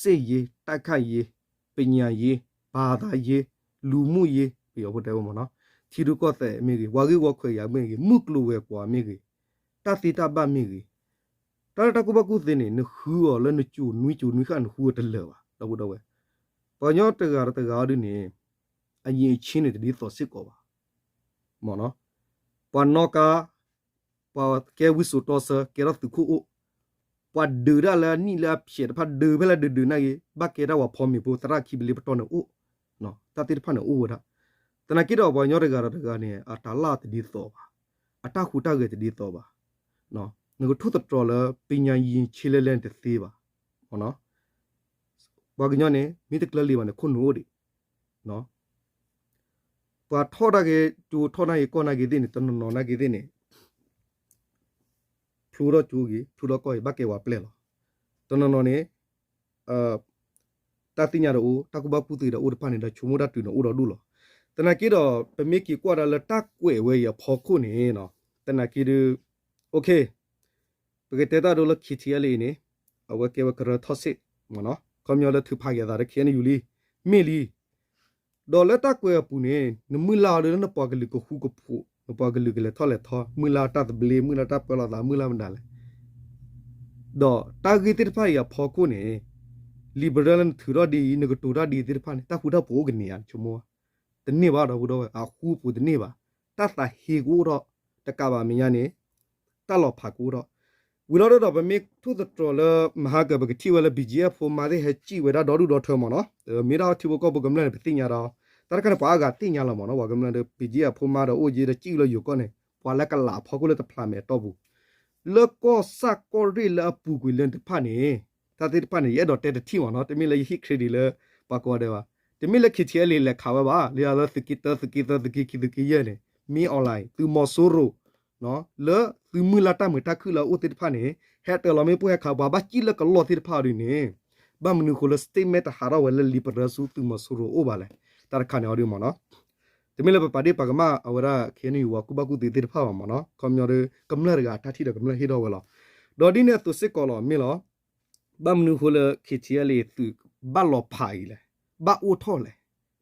စစ်ရေး တိုက်ခိုက်ရေး ပညာရေး ဘာသာရေး လူမှုရေး ပယီၤဖိတဲဝဲမ့ၢ်နီၤ ထံရူၢ်ကီၢ်သဲးမ့ၢ်ဂ့ၤ ပှၤဂ့ၢ်ဝီခွဲးယာ်မ့ၢ်ဂ့ၤ မုၢ်ကျိၤဝဲၤကွာ်မ့ၢ်ဂ့ၤ တၢ်သ့တၢ်ဘၣ်မ့ၢ်ဂ့ၤ တၢ်လၢတၢ်ကူၣ်ဘၣ်ကူၣ်သ့န့ၣ် နဃုအီၤလၢနကိၤနွံကိၤနွံဃၣ် နဃုအီၤတလၢာ်ဘၣ် ဒီပုၢ်ဒီဝဲၢ် ပှၤကညီတဂၤဒီးတဂၤအီၤဒ်န့ၣ် အရည်အချင်းန့ၣ် တဒ်သိးစ့ၢ်ကီးဘၣ် မ့ၢ်နီၤ ပှၤနီၣ်ကါ ပှၤကဲဝံစိာ်တီဆၢ ကဲထီၣ်သုးခိၣ်အိၣ် ပှၤဒုးတၢ်လၢအနံၣ်လၢအဖျဲးတဖၣ် ဒုးဖဲလဲၣ်ဒုးဒုးနာ်က့ ဘၣ်ကဲတၢ်ပှၤဖီမ့ၤဖိ သရၣ်ခံပလ့ပတီၢ်န့ၣ်အိၣ် တၢ်သ့ၣ်တဖၣ်န့ၣ်အိၣ်ဝဲဒၣ် သနာ်က့ဒီးပှၤကညီတဂၤဒီးတဂၤန့ၣ် အတၢ်လၢ်တဒ်သိးဘၣ် အတၢ်ဟူးတၢ်ဂဲၤတဒ်သိးဘၣ် နကထိၣ်သတြီၤလၢ ပညာရည် ခြေလှမ်း လဲၣ်န့ၣ်တသ့ဘၣ် ပှၤကညီန့ၣ် မ့ၢ်တကျၢၤလံဘၣ်န့ၣ် ခိၣ်နူာ်အိၣ်ဒံး ပှၤထီၣ်နာ်က့ ကၠိထီၣ်နာ်က့ ကီၢ်နာ်က့သ့ၣ်န့ၣ် တနီၤနီၤနာ်က့သ့ၣ်န့ၣ် ဖျိထီၣ်ကၠိဂ့ၤ ဖျိထီၣ်ကီၢ်ဂ့ၤ ဘၣ်ကဲဝဲပျဲၢ်လီၤ. တနီၤနီၤန့ၣ် တၢ်သ့ၣ်ညါဒီးအိၣ် တၢ်ကူၣ်ဘၣ်ကူၣ်သ့ဒီးအိၣ်တဖၣ်န့ၣ်ဒီး ဆိကမိၣ်တၢ်တုၤန့ၣ်အိၣ်ဒီးဒူၣ်လီၤ. သနာ်က့ဒီး ပမ့ၢ်က့ၤကွၢ်ဒၣ်လၢတၢ်ကွဲးဝဲအံၤအဖီခိၣ်န့ၣ် သနာ်က့ဒီး ပကတဲတၢ်ဒိလၢ KTLA အံၤန့ၣ် အဝဲကဲဝဲကရၢထီၣ်စ့ၣ် မ့ၢ်နီၤ ခီပညီလၢထုးဖးက့ၤအသးဒီး KNU လံ မ့ၢ်လံ ဒီးလၢတၢ်ကွဲးအပူၤန့ၣ် နမုၢ်လၢ်အီၤဒီးလၢနပှၤကလုာ်ကဃူကဖိး နပှၤကလုာ်ကလဲၤထီၣ်လဲၤထီ မုၢ်လၢ်တၢ်သဘျ့ မုၢ်လၢ်တၢ်ပၢလီၤသး မုၢ်လၢ်မနုၤလဲၣ် ဒီးတၢ်ဂ့ၢ်သ့ၣ်တဖၣ်အံၤအဖီခိၣ်န့ၣ် လံာ်ပရၢလၢနထုးထီၣ်ဒ်အံၤ နကတိၤတၢ်ဒ်အံၤသ့ၣ်တဖၣ်န့ၣ် တၢ်ဃူတၢ်ဖိးအိၣ်ကန့ၢ်ဧါ နဆိကမိၣ် တန့ၢ်ဘၣ်ဒီပုၢ်ဒီဝဲၢ် အဃူအဖိးတန့ၢ်ဘၣ် တၢ်သးဟ့ကအိၣ်ထီၣ် တကးဘၣ်မဲာ်ညါန့ၣ် တၢ်လီၤဖးကအိၣ်ထီၣ် ဝံၤလီၤဒီး ပမ့ၢ်ထိၣ်သတြီၤလၢ မဟါကၢၤ ပကထံၣ်ဝဲလၢ ဘီၣ်ကၠံၣ်အ့ၣ် ဖိမါသ့ၣ်ဟဲစံၣ်ဝဲဒၣ်ဒီဒူၣ်ဒီထၢမ့ၢ်နီၤ မ့ၢ်ဒၣ်ထံဖိကီၢ်ဖိကမျၢၢ်န့ၣ် ပသ့ၣ်ညါဒီး တၢ်တခါန့ၣ် ပှၤအါဂၤသ့ၣ်ညါလီၤမ့ၢ်နီၤ ပှၤကမျၢၢ်ဒီး ဘီၣ်ကၠံၣ်အ့ၣ် ဖိမါဒီးအိၣ်ယ့ဒီးစံၣ်လၢယိၤကီၢ်န့ၣ် ပှၤလၢကလးအဖီခိၣ်လၢတဖျးမဲာ်အတီၢ်ပူၤ လၢကီၢ်ဆၣ်ကီၢ်ရ့ၣ်လၢအပူၤကွံာ်လၢတဖၣ်န့ၣ် တၢ်သ့ၣ်တဖၣ်န့ၣ် ယအဲၣ်ဒိးတဲတထံၣ်မ့ၢ်နီၤ တမ့ၢ်လၢယဟ့ၣ် credit လၢ ပှၤကိးဂၤဒဲးဘၣ် တမ့ၢ်လၢ KTLA လဲၤခးဝဲဘၣ် လၢယၤလၢသုးက့တၢ သုးက့သၢ သုးက့ခံ သုးက့ယဲၢ်န့ၣ် မ့ၢ် online သုးမီၤစိရိၤ လၢသုးမုၢ်လၢ်တၢ်မုာ်တၢ်ခုၣ်လၢအအိၣ်သ့ၣ်တဖၣ်န့ၣ် ဟဲတၢၤလီၤမ့ၣ်ပိၢ်ဟဲခးပှၤဘၣ်စံၣ်လၢကလီၢ်သ့ၣ်တဖၣ်အီၤဒ်န့ၣ် ဘၣ်မနုၤဃိလၢ statement တဟးထီၣ်ဝဲလၢလံာ်ပရၢဆူသုးမီၤစိရိၤအိၣ်ဘၣ်လဲၣ် တၢ်တခါန့ၣ်အီၤဒ်မ့ၢ်နီၤ တမ့ၢ်လၢပပာ်ဒ့ၣ်ပာ်ကမၣ်အဝဲဒၣ် KNU ဝဲကူၣ်ဘၣ်ကူၣ်သ့သ့ၣ်တဖၣ်ဘၣ်မ့ၢ်နီၤ ခီပညီဒီး ကမျၢၢ်တဂၤအတၢ်ထံၣ်ဒီးကမျၢၢ်ဟ့ၣ်ထီၣ်ဝဲလီၤ ဒီးဒ်န့ၣ်အသိးစ့ၢ်ကီးလီၤ မ့ၢ်လီၤ ဘၣ်မနုၤဃိလၢ KTLA သုးဘၣ်လီၤဖးအံၤလဲၣ် ဘၣ်အိၣ်ထီၣ်လဲၣ်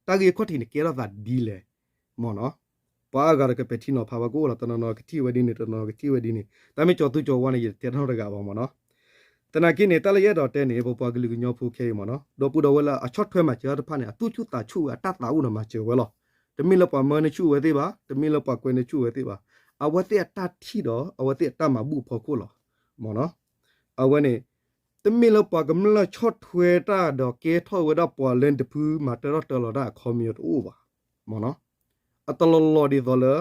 တၢ်ဂ့ၢ်ခီၣ်ထံးန့ၣ်ကဲထီၣ်သးဒ်လဲၣ် မ့ၢ်နီၤ ပှၤအါဂၤဒီးကပဲာ်ထံနီၤဖးဝဲကအိၣ်လီၤ တနီၤနီၤကထံၣ်ဝဲဒ်န့ၣ် တနီၤနီၤကထံၣ်ဝဲဒ်န့ၣ် တၢ်မ့ၢ်ကၠီၤသူကၠီၤဝါန့ၣ် ယတတဲတၢ်နီတဂၤဘၣ်မ့ၢ်နီၤ သနာ်က့န့ၣ် တၢ်လၢယအဲၣ်ဒိးတဲန့ၣ် ပပှၤကလုာ်ကညီဖိခဲအံၤမ့ၢ်နီၤ ဒီပုၢ်ဒီဝဲၢ်လၢအဆီၣ်ထွဲမၤစၢၤတၢ်တဖၣ်န့ၣ် အသူၣ်ဆူၣ်သးဆူၣ်ဝဲ အတၢ်သးအိၣ်ဒီးမၤစၢၤဝဲလီၤ တမ့ၢ်လၢပှၤမၢန့ၢ်ဆူၣ်ဝဲသ့ၣ်ဘၣ် တမ့ၢ်လၢပှၤကွဲန့ၢ်ဆူၣ်ဝဲသ့ၣ်ဘၣ် အဝဲသ့ၣ်အတၢ်ထံၣ်ဒီး အဝဲသ့ၣ်အတၢ်မၤဘူၣ်အဖီခိၣ်လီၤ မ့ၢ်နီၤ အဝဲန့ၣ် တမ့ၢ်လၢပှၤကမျၢၢ်ဆီၣ်ထွဲတၢ်ဒီးကဲထီၣ်ဝဲဒၣ်ပှၤလၢနတဖုမၤတၢထီၣ်တၢလီၤတၢ်အခီပညီတအိၣ်ဘၣ် မ့ၢ်နီၤ အတလီၤလီၤဒ်သိးလၢ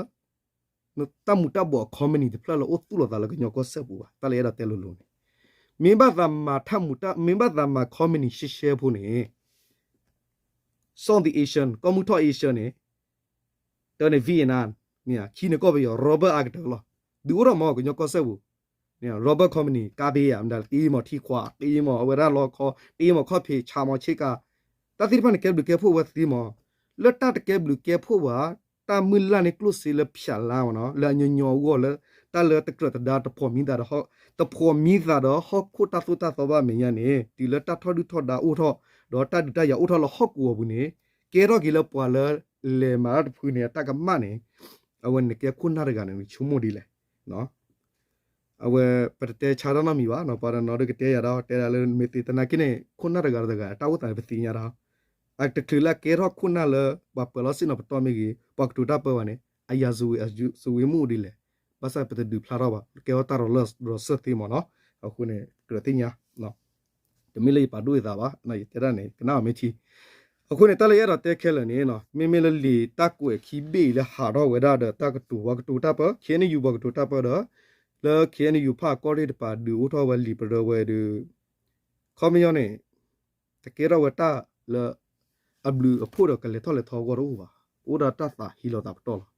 တၢ်မူၤတၢ်ဘှီးအ company တဖျၢၣ်လၢအိၣ်သူၣ်လီၤသးလၢကညီကီၢ်စဲၣ်ပူၤဘၣ်. တၢ်လၢအဲၣ်ဒိးတဲလိၤလိၤန့ၣ် မ့ၢ်ဘၣ်သးမၤတၢ်မူၤတၢ် မ့ၢ်ဘၣ်သးမၤ company ရှဲရှဲဖိန့ၣ် Southeast Asia ကီၢ်မုၢ်ထီၣ် Asia န့ၣ် တၢန့ၣ် Vietnam မ့ၢ်ဧါ, ခံန့ၣ်ကီၢ်ပယီၤ rubber အါကတၢၢ်လီၤ. ဒုးအိၣ်ထီၣ်မး ကညီကီၢ်စဲၣ်ပူၤ rubber company ကါဘ့ဧါ မတၤ တ့မီၤထံခွး တ့မီၤအဝဲဒၣ်လီခီ တ့မီၤခီၣ်ဖံး ဆးမီၤဆ့ကၤ တၢ်သ့ၣ်တဖၣ်န့ၣ် ကဲဘျုးကဲဖှိၣ်ဝဲသ့မး. လၢတၢ်တကဲဘျုးကဲဖှိၣ်ဘၣ် တၢ်မုၢ်လၢ်န့ၣ်ကျိၣ်စ့လၢဖျးလါမးနီၤ လၢအညီညီအဂီၢ်လၢ တၢ်လၢတကြၢးတဒါတဖှီၣ်မံသးဒီး တဖှီၣ်မံသးဒီးဟီၣ်ခိၣ်တၢ်သိၣ်တၢ်သီဘၣ်အမဲာ်ညါန့ၣ် တုၤလၢတၢ်ထီၣ်ဒုၣ်ထီၣ်ဒါအိၣ်ထီၣ် ဒီးတၢ်ဒုးတၢ်ယၤအိၣ်ထီၣ်လၢဟီၣ်ကဝီၤပူၤန့ၣ် ကဲထီၣ်က့ၤလၢပှၤလၢလဲၤမၤတၢ်တဖုန့ၣ် အတၢ်ကမၣ်န့ၣ် အဝဲန့ၣ်ကဲခိၣ်နၢ်တဂၤန့ၣ် နဆိကမိၣ်ဒ်လဲၣ်. အဝဲပတတဲဆါတၢ်နီတမံၤဘၣ်နီၤ ပှၤတနီၤဒုးကတဲယၤဒီး တဲဒၣ်လၢမ့ၢ်သ့သနာ်က့န့ၣ် ခိၣ်နၢ်တဂၤတဂၤ တၢ်အိၣ်သးန့ၣ် ပသ့ၣ်ညါဒီး အတချုးလၢအကဲထီၣ်ခိၣ်နၢ်လၢ ပှၤပၢၤလီၢ်ဆ့ၣ်နီၤပတီၢ်မ့ၢ်ဂ့ၤ ပှၤကတိၤတၢ်ပၢဘၣ်န့ၣ် အယၤစူၤဝ့ၤမ့ၣ်အူဒ်လဲၣ်. ဘၣ်ဆၣ်ပတဒုးဖျါထီၣ်ဘၣ် ကဲထီၣ်တၢ်ရၤလီၤစၢ်သ့မးနီၤ. အဃိန့ၣ် ကြၢးသ့ၣ်ညါ တမ့ၢ်လၢယပာ်ဒိၣ်ယသးဘၣ် ယတဲဒၣ်န့ၣ် ကနၣ်အီၤမ့ၢ်ထံ အဃိန့ၣ် တၢ်လၢယအဲၣ်ဒိးတဲခဲလၢာ်န့ၣ် မ့မ့ၢ်လၢလံာ်တၢ်ကွဲးခံဘ့ၣ်အံၤလၢဟးထီၣ်ဝဲဒၣ်ဒီးတၢ်ကတိၤပှၤကတိၤတၢ်ပၢ ခ့ၣ်အဲၣ်ယူၣ်ပှၤကတိၤတၢ်ပၢဒီး လၢ ခ့ၣ်အဲၣ်ယူၣ် ဖၣ်အကီၢ်ရ့ၣ်တပၤ ဒုးအိၣ်ထီၣ်ဝဲလံာ်ပရၢဝဲဒီး ခီပညီန့ၣ် တကဲထီၣ်ဝဲတၢ်လၢ အဘျုးအဖှိၣ်ဒီးကလဲၤထီၣ်လဲၤထီအဂီၢ်တအိၣ်ဘၣ်. အိၣ်ဒီးတၢ်သးဟံးလိာ်သးပတီၢ်လီၤ.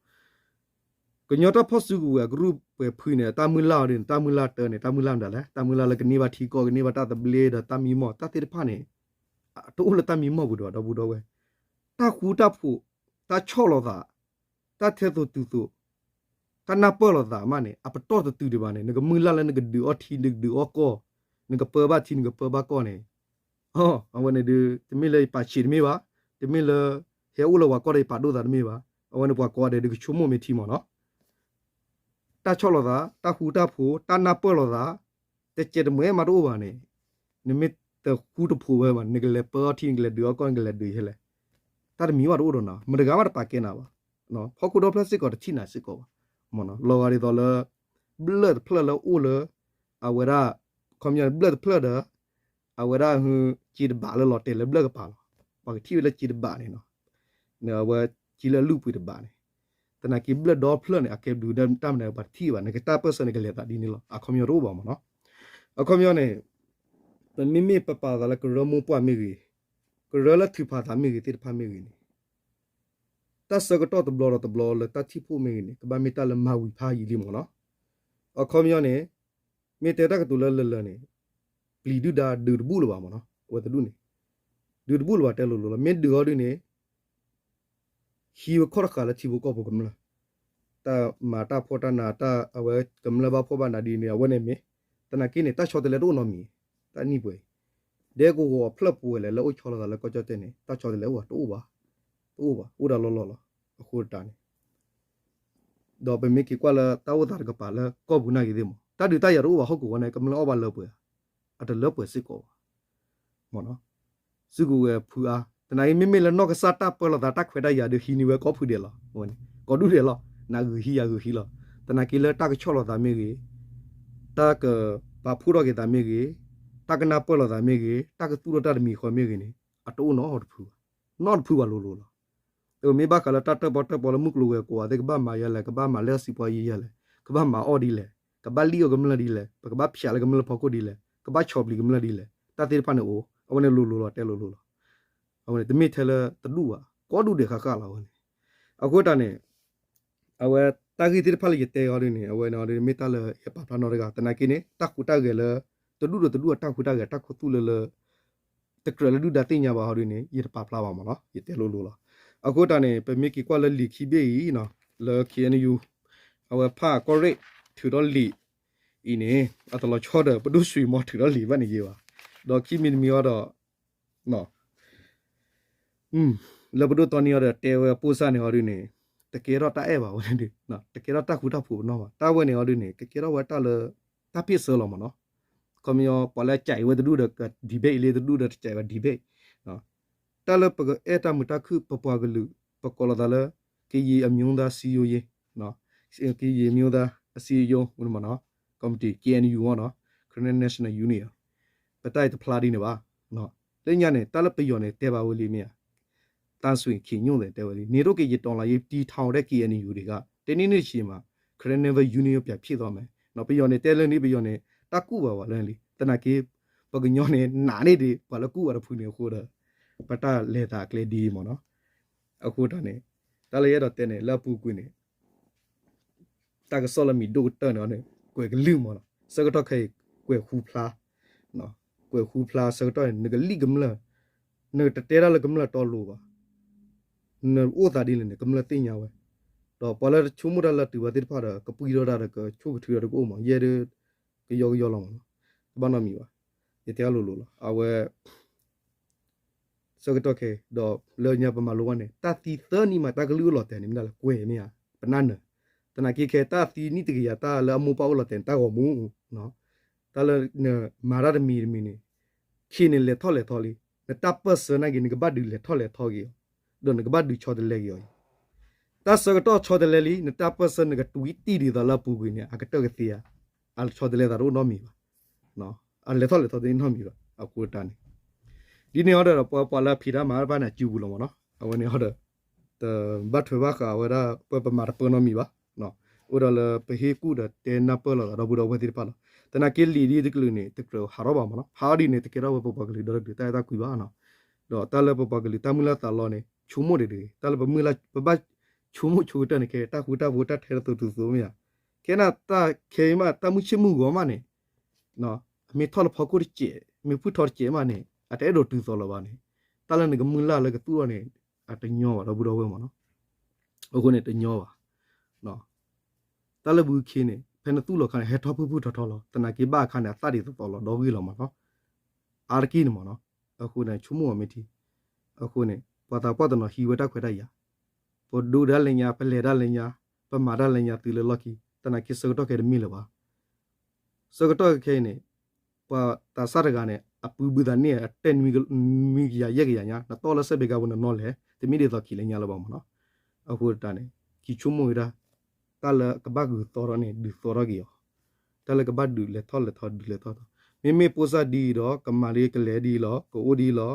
ကညီတၢ်ဖီၣ်စုကဝဲၤအကရူၢ်ပှဲၤဖုန့ၣ် တၢ်မုၢ်လၢ်အီၤဒ်န့ၣ် တၢ်မုၢ်လၢ်တၢ်န့ၣ် တၢ်မုၢ်လၢ်မတၤလဲၣ် တၢ်မုၢ်လၢ်လၢကန့ၢ်ဘၣ်ထံကီၢ် ကန့ၢ်ဘၣ်တၢ်သဘျ့ဒီးတၢ်မံမီၢ် တၢ်သ့ၣ်တဖၣ်န့ၣ် တအိၣ်လၢတၢ်မံမီၢ်ပူၤဒံးဘၣ် ဒီပုၢ်ဒီဝဲၢ်. တၢ်ဃူတၢ်ဖိး, တၢ်ဆီၣ်လီၤသး, တၢ်ထဲသိးတုၤသိး, တၢ်နၢ်ပၢၢ်လီၤသးမးန့ၣ် အပတီၢ်တတုၤဒံးဘၣ်န့ၣ် နကမုၢ်လၢ်လၢနကဒုးအီၣ်ထံ နကဒုးအီၣ်ကီၢ်, နကပၢဘၣ်ထံ နကပၢဘၣ်ကီၢ်န့ၣ် အဝဲန့ၣ်ဒုး တမ့ၢ်လၢယပာ်ဆံးတမ့ၢ်ဘၣ်, တမ့ၢ်လၢ ဟဲအိၣ်လၢပှၤကီၢ်ဒီးယပာ်ဒိၣ်သးတမ့ၢ်ဘၣ်, အဝဲန့ၣ်ပှၤကိးဂၤဒဲးဒုးကဆိကမိၣ်မ့ၢ်ထံမးနီၤ. တၢ်ဆီၣ်လီၤသး, တၢ်ဃူတၢ်ဖိး, တၢ်နၢ်ပၢၢ်လီၤသး, တစဲးတမှဲးမးတအိၣ်ဘၣ်န့ၣ်, နမ့ၢ်တဃူတဖိးဝဲဘၣ် နကလဲၤပၢအီထံ နကလဲၤဒုးအီၣ်ကီၢ် နကလဲၤဒုးယဲလဲၣ်, တၢ်တမံၤဘၣ်တအိၣ်ဒီးနၤ, မတဂၤဘၣ်တပာ်ကဲနၤဘၣ်, ဟီၣ်ခိၣ်ဒီဖျၢၣ်စ့ၢ်ကီးတထံၣ်နၤစ့ၢ်ကီးဘၣ်, လီၤဂာ်ဒ်သိးလၢ ဘျၢၣ်တဖျၢၣ်လၢအိၣ်လၢ အဝဲဒၣ် ခီပညီန့ၣ် ဘျၢၣ်တဖျၢၣ်ဒီး အဝဲဒၣ် စ့တဘးလၢလီၤတဲာ်လၢဘျၢၣ်ကပၤလီၤ. ပှၤကထံၣ်ဝဲလၢစ့တဘးန့ၣ်နီၤ, အဝဲစ့လၢအလုၢ်ပှ့ၤတဘးန့ၣ်, သနာ်က့ဘျၢၣ်ဒီဖျၢၣ်န့ၣ် အကဲဘျုးဒီတၢ်မနုၤပှၤတထံၣ်ဘၣ်, နကတၢ်ပၢၢ်ဆၢန့ၣ်ကလဲၤသးဒ်န့ၣ်လီၤ. အခီပညီတအိၣ်ဘၣ်မးနီၤ. အခီပညီန့ၣ် ပမ့မ့ၢ်ပပာ်သးလၢကရၢမိၢ်ပှၢ်မ့ၢ်ဂ့ၤ, ကရၢလၢထုးဖးသးမ့ၢ်ဂ့ၤသ့ၣ်တဖၣ်မ့ၢ်ဂ့ၤန့ၣ် တၢ်ဆၢကတီၢ်တဘျီဒီးတဘျီလၢတၢ်ထံၣ်ဖှိၣ်မ့ၢ်ဂ့ၤန့ၣ် ကဘၣ်မ့ၢ်တၢ်လၢမၤဝံၤဖးယံာ်လံမးနီၤ. အခီပညီန့ၣ် မ့ၢ်တဲတၢ်ကတိၤလၢလၢာ်လၢာ်န့ၣ် ပျံၤဒုၣ်ဒါဒုးတဘူၣ်လၢၤဘၣ်မးနီၤ, အဝဲတဒူၣ်န့ၣ် ဒုးတဘူၣ်လၢၤဘၣ်တဲလိၤလိၤလီၤ. မ့ၢ်ဒုးအီၤဒုးန့ၣ် ဟံးဝဲခီၣ်တဃာ်လၢထံဖိကီၢ်ဖိကမျၢၢ်, တၢ်မၤတၢ်ဖှီၣ်တၢ်နးတၢ် အဝဲကမျၢၢ်ဘၣ်ဖှီၣ်ဘၣ်နးဒ်န့ၣ် အဝဲန့ၣ်မ့ၢ်, သနာ်က့န့ၣ် တၢ်ဆီတလဲတအိၣ်နီတမံၤ, တၢ်နံၣ်ပှဲၤအံၤ, ဒဲကဝီၤအဖျၢၣ်ပှဲၤလဲၣ်လၢအိၣ်ဆီလီၤသးလၢကီၢ်ကၠီၣ်တဲၣ်န့ၣ် တၢ်ဆီတလဲအိၣ်ဘၣ်တအိၣ်ဘၣ်, တအိၣ်ဘၣ် အိၣ်ဒၣ်လီၢ်လီၢ်လီၤ. အဃိတၢ်န့ၣ် ဒီးပမ့ၢ်က့ၤကွၢ်လၢတၢ်အိၣ်သးတကပၤလၢကီၢ်ပူၤနာ်က့ၤသ့ၣ်မး တၢ်ဒုးတၢ်ယၤတအိၣ်ဘၣ်ဟီၣ်ကဝီၤန့ၣ် ကမျၢၢ်အီၣ်ဘၣ်လၢပှဲၤဧါ, အတလၢပှဲၤစ့ၢ်ကီးဘၣ် မ့ၢ်နီၤ, စုကဝဲၤဖုအါ, သနာ်က့မ့မ့ၢ်လၢနီၢ်ကစၢ်တၢ်ပၢလီၤသးတၢ်ခွဲးတၢ်ယာ်ဒီးဟံးန့ၢ်ဝဲကိးဖုဒဲးလီၤ, ကိးဒူၣ်ဒဲးလီၤ, နဂုာ်ဟံးယဂုာ်ဟံးလီၤ. သနာ်က့လၢတၢ်ကဆီၣ်လီၤသးမ့ၢ်ဂ့ၤ, တၢ်ကပာ်ဖှိၣ်ထီၣ်က့ၤသးမ့ၢ်ဂ့ၤ, တၢ်ကနၢ်ပၢၢ်လီၤသးမ့ၢ်ဂ့ၤ, တၢ်ကသူၣ်ထီၣ်တၢ်တမံၤဃီမ့ၢ်ဂ့ၤန့ၣ် အတအိၣ်နီတဖုဘၣ်, နီတဖုဘၣ်လိၤလိၤလီၤ. အမ့ၢ်ဘၣ်ဃးလၢတၢ်တၢၣ်ပီၣ်တၢၣ်ပီလၢမုၢ်ကျိၤဝဲၤကွာ်သ့ၣ် ကဘၣ်မၤယဲလဲၣ်, ကဘၣ်မၤလၢစံးပှၤယံာ်ယဲလဲၣ်, ကဘၣ်မၤအီၣ်ဒ်လဲၣ်, ကဘၣ်လံၣ်အီၣ်ကမျၢၢ်ဒ်လဲၣ်, ပကဘၣ်ဖျးလၢကမျၢၢ်ဖီခိၣ်ဒ်လဲၣ်, ကဘၣ်ဆီၣ်ပျံၤကမျၢၢ်ဒ်လဲၣ်, တၢ်သ့ၣ်တဖၣ်န့ၣ်အိၣ်, အဝဲန့ၣ်လိၤလိၤလီၤ တဲလိၤလိၤလီၤ. အဝဲန့ၣ်တမ့ၢ်ထဲလၢတဒူၣ်ဘၣ်, ကိးဒူၣ်ဒဲးဃၣ်ဃၣ်လီၤ အဝဲန့ၣ်. အဃိတၢ်န့ၣ် အဝဲတၢ်ဂ့ၢ်သ့ၣ်တဖၣ်လၢယတဲအီၤဒ်န့ၣ် အဝဲန့ၣ်အီၤဒ်န့ၣ် မ့ၢ်တၢ်လၢယပာ်ဖျါနီတဂၤ, သနာ်က့န့ၣ် တၢ်ဟူးတၢ်ဂဲၤလၢ တဒူၣ်ဒီးတဒူၣ်အတၢ်ဟူးတၢ်ဂဲၤ တၢ်ခူသူၣ်လၢလၢ တကြၢးလၢဒုၣ်ဒါသ့ၣ်ညါဘၣ်ဟီဒ်န့ၣ် ယတပာ်ဖျါဘၣ်မ့ၢ်နီၤ, ယတဲလိၤလိၤလီၤ. အဃိတၢ်န့ၣ် ပမ့ၢ်က့ၤကွၢ်လၢလံာ်ခံဘ့ၣ်အံၤနီၤ လၢ ခ့ၣ်အဲၣ်ယူၣ် အဝဲဖးကီၢ်ရ့ၣ်ထုးထီၣ်လံာ်အံၤန့ၣ် အတလီၤဆီဒီး ပဒိၣ်စွံမီၤထုးထီၣ်လံာ်ဘၣ်န့ၣ်ယဲဘၣ်. ဒီးခံမံၤတမံၤအီၤဒီး လၢပဒိၣ်တီနံၤအီၤဒီးတဲဝဲအပိၢ်စၢ်န့ၣ်အီၤဒ်န့ၣ် တကဲထီၣ်တၢ်အဲၣ်ဘၣ်ဝဲန့ၣ်ဒုး တကဲထီၣ်တၢ်ဃူတၢ်ဖိးပနီၣ်ဘၣ်. တၢ်ဝဲန့ၣ်အီၤဒ်န့ၣ် ကကဲထီၣ်ဝဲတၢ်လၢ တၢ်ဖ့ၣ်ဆၢလီၤမ့ၢ်နီၤ. ခီပညီ ပှၤလၢအကးအံၤဝဲတဒူၣ်ဒီးက debate လံ တဒူၣ်ဒီးတကးအံၤဝဲ debate တၢ်လၢပကအဲၣ်တၢ်မုာ်တၢ်ခုၣ် ပပှၤကလုာ် ပကိးလီၤသးလၢ ကရင်အမျိုးသားစည်းရုံးရေး ကရင်အမျိုးသားအစည်းအရုံး မ့ၢ်နီၤ committee က့အဲၣ်ယူၣ်မ့ၢ်နီၤ Karen National Union ပတၢ်အံၤတဖျါဒ်န့ၣ်ဘၣ်. လၢညါန့ၣ် တၢ်လၢပယီၤန့ၣ် တဲဘၣ်ဝဲလံမ့ၢ်ဧါ, သန်းရွှေခင်ညွန့် တဲဝဲလံ နေတိုးကရင်တော်လှန်ရေး တည်ထောင်တဲ့ က့အဲၣ်ယူၣ်တွေက တင်းနှစ်နှစ်အချိန်မှာ Karen never union ပၠးဖျ့ၣ်သီမဲာ်, ပယီၤန့ၣ်တဲလၢန့ၣ် ပယီၤန့ၣ် တၢ်ကူၣ်ဘၣ်ဝဲလၢန့ၣ်လံ, သနာ်က့ ပှၤကညီန့ၣ် နာ်န့ၢ်ဒံး ပှၤလၢကူၣ်ဘၣ်တဖုန့ၣ်အဃိဒီး ပတၢ်လဲၤသးအကျဲဒ်အံၤမ့ၢ်နီၤ. အဃိတၢ်န့ၣ် တၢ်လၢယအဲၣ်ဒိးတဲန့ၣ် လၢအပူၤကွံာ်န့ၣ် တၢ်ကစီၣ်လၢမံၤဒိၣ်ကတၢၢ်န့ၣ်န့ၣ် ကွဲးကလုၢ်မ့ၢ်နီၤ, ဆၢကတီၢ်ခဲအံၤ ကွဲးဃူဖျါ, ကွဲးဃူဖျါဆၢကတီၢ်န့ၣ် နကလံၣ်ကမျၢၢ်, နကတတဲတၢ်လၢကမျၢၢ်တီလိၤဘၣ်, နအိၣ်သးဒ်လဲၣ်န့ၣ် ကမျၢၢ်သ့ၣ်ညါဝဲ, ဒီးပှၤလၢတဆိကမိၣ်တၢ်လၢတုၤဘၣ်သ့ၣ်တဖၣ်ဒီး ကပှံၢ်ထီၣ်တၢ်ဒီး ကဆိၣ်ကထုဒီးတကအိၣ်မး, ယဲဒၣ် ကယီကယီလီၤမးနီၤ, တဘၣ်နီတမံၤဘၣ်, ယတဲအါလိၤလိၤလီၤ, အဝဲ ဆၢကတီၢ်ခဲအံၤ ဒီးလၢညါပမၤလိဘၣ်န့ၣ် တၢ်သံသၢနံၣ်မး တၢ်ကလုၢ်အိၣ်လီၤတဲာ်န့ၣ် မ့ၢ်ဒၣ်လဲာ်ကွဲးမ့ၢ်ဧါ, ပနၢ်နၢၤ, သနာ်က့ခဲ တၢ်သံနံၣ်တကယၤ တၢ်လၢအမိၢ်ပၢ်အိၣ်လီၤတဲာ်န့ၣ် တၢ်ဂီၤမူ, တၢ်လၢနမၤတၢ်တမံၤတမံၤန့ၣ် ခဲအံၤန့ၣ်လဲၤထီၣ်လဲၤထီလံ, နတၢ်ပၢၢ်ဆၢနာ်က့ၤ နကဘၣ်ဒုးလဲၤထီၣ်လဲၤထီက့ၤအီၤ, ဒီးနကဘၣ်ဒုးဆီတလဲက့ၤအီၤအံၤ, တၢ်ဆၢကတီၢ်ဆီတလဲလံ နတၢ်ပၢၢ်ဆၢ နကတွံတံၢ်ဒ်သိးလၢအပူၤကွံာ်န့ၣ် အကတၢၢ်ကသ့ဧါ, အဆီတလဲသးတအိၣ်နီတမံၤဘၣ်, အလဲၤထီၣ်လဲၤထီသ့နီတမံၤဘၣ်, အဃိတၢ်န့ၣ် ဒ်န့ၣ်အီၤဒီး ပှၤ ပှၤလၢဖံးတၢ်မၤတၢ်တဖၣ်န့ၣ် အစုပူၤလီၤမ့ၢ်နီၤ, အဝဲန့ၣ်အီၤဒီး တဘၣ်ထွဲဘၣ်ဃးဝဲဒၣ် ပပမၤတပၢၢ်နီတမံၤဘၣ်, အိၣ်ဒီးလၢပဟ့ၣ်ကူၣ်ဒီးတဲနၢ်ပၢၢ်လိာ်သးဒီပုၢ်ဒီဝဲၢ်သ့ၣ်တဖၣ်လီၤ, သနာ်က့လံာ်ဒ်တကလုာ်န့ၣ် တကြၢးဟးထီၣ်ဘၣ်မ့ၢ်နီၤ, ဟးထီၣ်ဒ်န့ၣ် တကဲထီၣ်ဝဲပပှၤကလုာ်ဒီတကလုာ်တၢ်အဲၣ်တၢ်ကွံဘၣ်နီၤ, ဒီးတၢ်လၢပပှၤကလုာ်တၢ်မုၢ်လၢ်သးလီန့ၣ် ဆိကမိၣ်ဒံးတဂ့ၤ, တၢ်လၢပမုၢ်လၢ် ပဘၣ်ဆိကမိၣ်ဆိကတၢၢ်န့ၣ် ခဲ တၢ်ဃူတၢ်ဖိး တၢ်ထဲတသိးတုၤသိးမ့ၢ်ဧါ, ခဲနၢ်တၢ်ခဲအံၤမး တၢ်မုၢ်ဆ့ၣ်မုၢ်ဂီၤမးန့ၣ် မ့ၢ်ထီၣ်လၢဖီခိၣ်တစဲး မ့ၢ်ဖုၣ်ထီတစဲးမးန့ၣ် အတအဲၣ်ဒိးတုၤသိးလၢၤဘၣ်န့ၣ်, တၢ်လၢနကမုၢ်လၢ်လၢကသူၣ်ထီၣ်န့ၣ် အတညီဘၣ်ဒီပုၢ်ဒီဝဲၢ်မ့ၢ်နီၤ, အဃိန့ၣ်တညီဘၣ်, တၢ်လၢဘုခ့န့ၣ် ဖဲနသူၣ်လီၤခါန့ၣ် ဟဲထီၣ်ဖုၣ်ဖုၣ်ထီထီလီၤ, သနာ်က့ဘၣ်အခါန့ၣ် အသၣ်ဒ်သိးသိးလီၤ ဒီဂ့ၢ်လီၤမ့ၢ်နီၤ, အါတက့ၢ်န့ၣ်မ့ၢ်နီၤ, အဃိန့ၣ် ဆိကမိၣ်အီၤမ့ၢ်ထံ, အဃိန့ၣ် ပှၤသးပှၢ်တနီၤဟံးဝဲတၢ်ခွဲးတၢ်ယာ်, ပဒိးတၢ်လၢညါ ပလဲၤတၢ်လၢညါ ပမၤတၢ်လၢညါသုလၢလီၢ်ခံ, သနာ်က့ဆၢကတီၢ်ခဲတမ့ၢ်လၢၤဘၣ် ဆၢကတီၢ်ခဲအံၤန့ၣ် ပှၤသးစၢ်တဂၤန့ၣ် အပုၢ်ဘုသးန့ၣ် အတဲနွံကယၤယဲၢ်ကယၤညါ နတီၢ်လၢစဲးဘ့ကါပူၤနနီၤလဲၣ် တမ့ၢ်ဒ်သိးခံးလၢညါလၢၤဘၣ်မ့ၢ်နီၤ, အဃိတၢ်န့ၣ် က့ၤဆိကမိၣ်ဝဲဒၣ် တၢ်လၢကဘၣ်ဂုာ်သီထီၣ်န့ၣ် ဒုးသီထီၣ်က့ၤအီၤ, တၢ်လၢကဘၣ်ဒုးလဲၤထီၣ်လဲၤထီ ဒုးလဲၤထီၣ်ထီ, မ့မ့ၢ်ပိၢ်စၢ်ဒ်အံၤဒီး ကမၤဒ်ကလဲၤဒ်အံၤလီၤ ကအိၣ်ဒ်အံၤလီၤ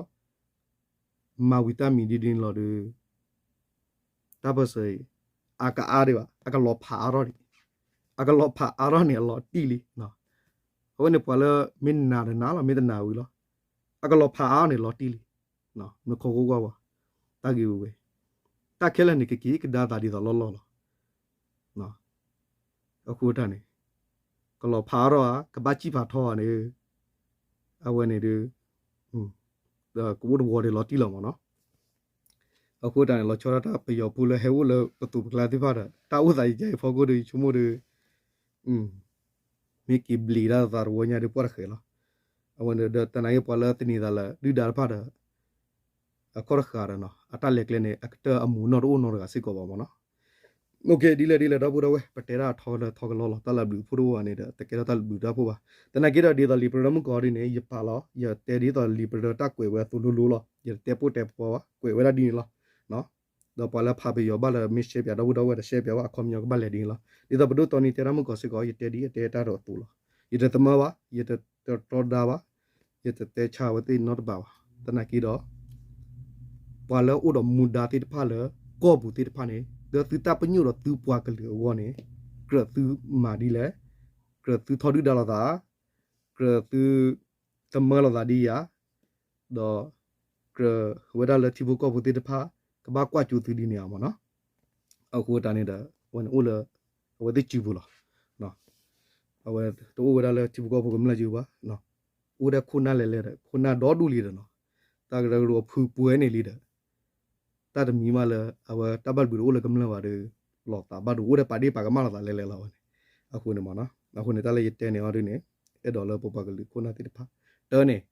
မၤဝံၤတၢ်မံၤဒ်ဒ်န့ၣ်လီၤဒီး တၢ်ပၢၢ်ဆၢအံၤ အကအါဒံးဘၣ် အကလီၤဖးအါထီၣ်န့ၣ်, အကလီၤဖးအါထီၣ်န့ၣ်အလီၤတံၢ်လံ, အဝဲန့ၣ်ပှၤလၢမ့ၢ်နာ်ဒီးနာ်လီၤ မ့ၢ်တနာ်ဝံၤလီၤ, အကလီၤဖးအါထီၣ်န့ၣ်လီၤတံၢ်လံ, နခိးကိးကွၢ်ဝဲ တၢ်ဂ့ၢ်ဝဲဝဲ, တၢ်ခဲလၢာ်န့ၣ် ကက့ၤကဒါသးဒ်သိးလီၢ်လီၢ်လီၤ. အဃိတၢ်န့ၣ် ကလီၤဖးအါထီၣ်ဧါ ကဘၣ်စံၣ်ဖးထီဧါန့ၣ် အဝဲန့ၣ်ဒီး ကအိၣ်တဝီဒၣ်လီၤတံၢ်လီၤမ့ၢ်နီၤ. အဃိတၢ်န့ၣ် လီၤဆီဒၣ်တၢ်ပယီၤဖိလၢဟဲအိၣ်လၢပသိးပကျါသ့ၣ်တဖၣ်ဒီး တၢ်အိၣ်သးယဲယဲအံၤဖီခိၣ်ဒီး ယဆိကမိၣ်ဒီး မ့ၢ်က့ၤဘျံးတၢ်သးတဝီညါဒီးပှၢ်တဃဲၤလီၤ. အဝဲန့ၣ်ဒီးတနာ်က့ပှၤလၢသန့ၤသးလၢဒုၣ်ဒါတဖၣ်ဒီး အခီၣ်တဃာ်ဒီးနီၤ အတၢ်လဲၤကျဲန့ၣ် အကတၢၢ်အမူးနီၢ်တအိၣ်နီတဂၤစ့ၢ်ကီးဘၣ်မ့ၢ်နီၤ. ဒ်လဲၣ်ဒ်လဲၣ် ဒီပုၢ်ဒီဝဲၢ် ပတဲဒၣ်ထီလၢထီကလီလီၤ တၢ်လၢဘျုးအိၣ်ဖှိၣ်တအိၣ်ဘၣ်န့ၣ်ဒီး တကဲထီၣ်တၢ်လၢဘျုးတၢ်ဖှိၣ်ဘၣ်. သနာ်က့ဒီးဒ်သိးလံာ်ပရၢမုၢ်ကီၤဒ်န့ၣ် ယပာ်လီၤ ယတဲဒ်သိးလံာ်ပရၢတၢ်ကွဲးဝဲအသိးလိၤလိၤလီၤ. ယတတဲပိၢ်တဲပီဘၣ် ကွဲးဝဲဒၣ်ဒ်န့ၣ်လီၤ. ဒီးပှၤလၢဖးပယီၤဘၣ်လၢမ့ၢ်ရှဲပၠး ဒီပုၢ်ဒီဝဲၢ်ဒီးရှဲပၠးဘၣ် အခီပညီကဘၣ်လဲၤဒ်န့ၣ်လီၤ. ဒ်သိးပဒိၣ်တီနံၤတဲတၢ်မုၢ်ကီၤစ့ၢ်ကီး ယတဲဒ်အတဲတၢ်ဒီးအသိးလီၤ. ယတသမၢဘၣ် ယတတီဒါဘၣ် ယတတဲဆါဝဲသ့ၣ်နီတဘးဘၣ်. သနာ်က့ဒီး ပှၤလၢအိၣ်ဒီးမူဒါသ့ၣ်တဖၣ်လၢ ကီၢ်ပူၤသ့ၣ်တဖၣ်န့ၣ် လၢသုတၢ်ပညိၣ်ဒီးသုပှၤကလုာ်အဂီၢ်န့ၣ် ကြၢးသုမၤဒ်လဲၣ်, ကြၢးသုထီဒုၣ်ဒါလိာ်သး, ကြၢးသုသမၢလိာ်သးဒ်ယၤ, ဒီးကြၢးဝဲဒၣ်လၢထံဖိကီၢ်ဖိသ့ၣ်တဖၣ် ကဘၣ်ကွၢ်ကၠိသုဒ်န့ၣ်ဧါမ့ၢ်နီၤ. အဃိတၢ်န့ၣ်ဒီး အဝဲန့ၣ်အိၣ်လၢ အဝဲသ့ၣ်စုပူၤလီၤ. အဝဲတအိၣ်ဝဲဒၣ်လၢထံဖိကီၢ်ဖိကမျၢၢ်စုဘၣ်, အိၣ်ဒၣ်ခိၣ်နၢ်လဲၤလဲၤဒီး ခိၣ်နၢ်ဒီဒူၣ်လံဒီးနီၤ, တၢ်ကရၢကရိဖုပှဲၤန့ၣ်လံဒီး တၢ်တမံၤမးလၢ အဝဲတၢ်ဘၣ်ဘျုးတအိၣ်လၢကမျၢၢ်ဘၣ်ဒီး လီၤသးဘၣ်ဒိ အိၣ်ဒီးပာ်ဒ့ၣ်ပာ်ကမၣ်လိာ်သးလဲၤလဲၤလီၤဝဲန့ၣ်. အဃိန့ၣ်မ့ၢ်နီၤ အဃိန့ၣ် တၢ်လၢယတဲန့ၣ်အီၤဒ်န့ၣ် အဲၣ်ဒိးလၢပပှၤကလုာ်ခိၣ်နၢ်သ့ၣ်တဖၣ် တၢ်န့ၣ်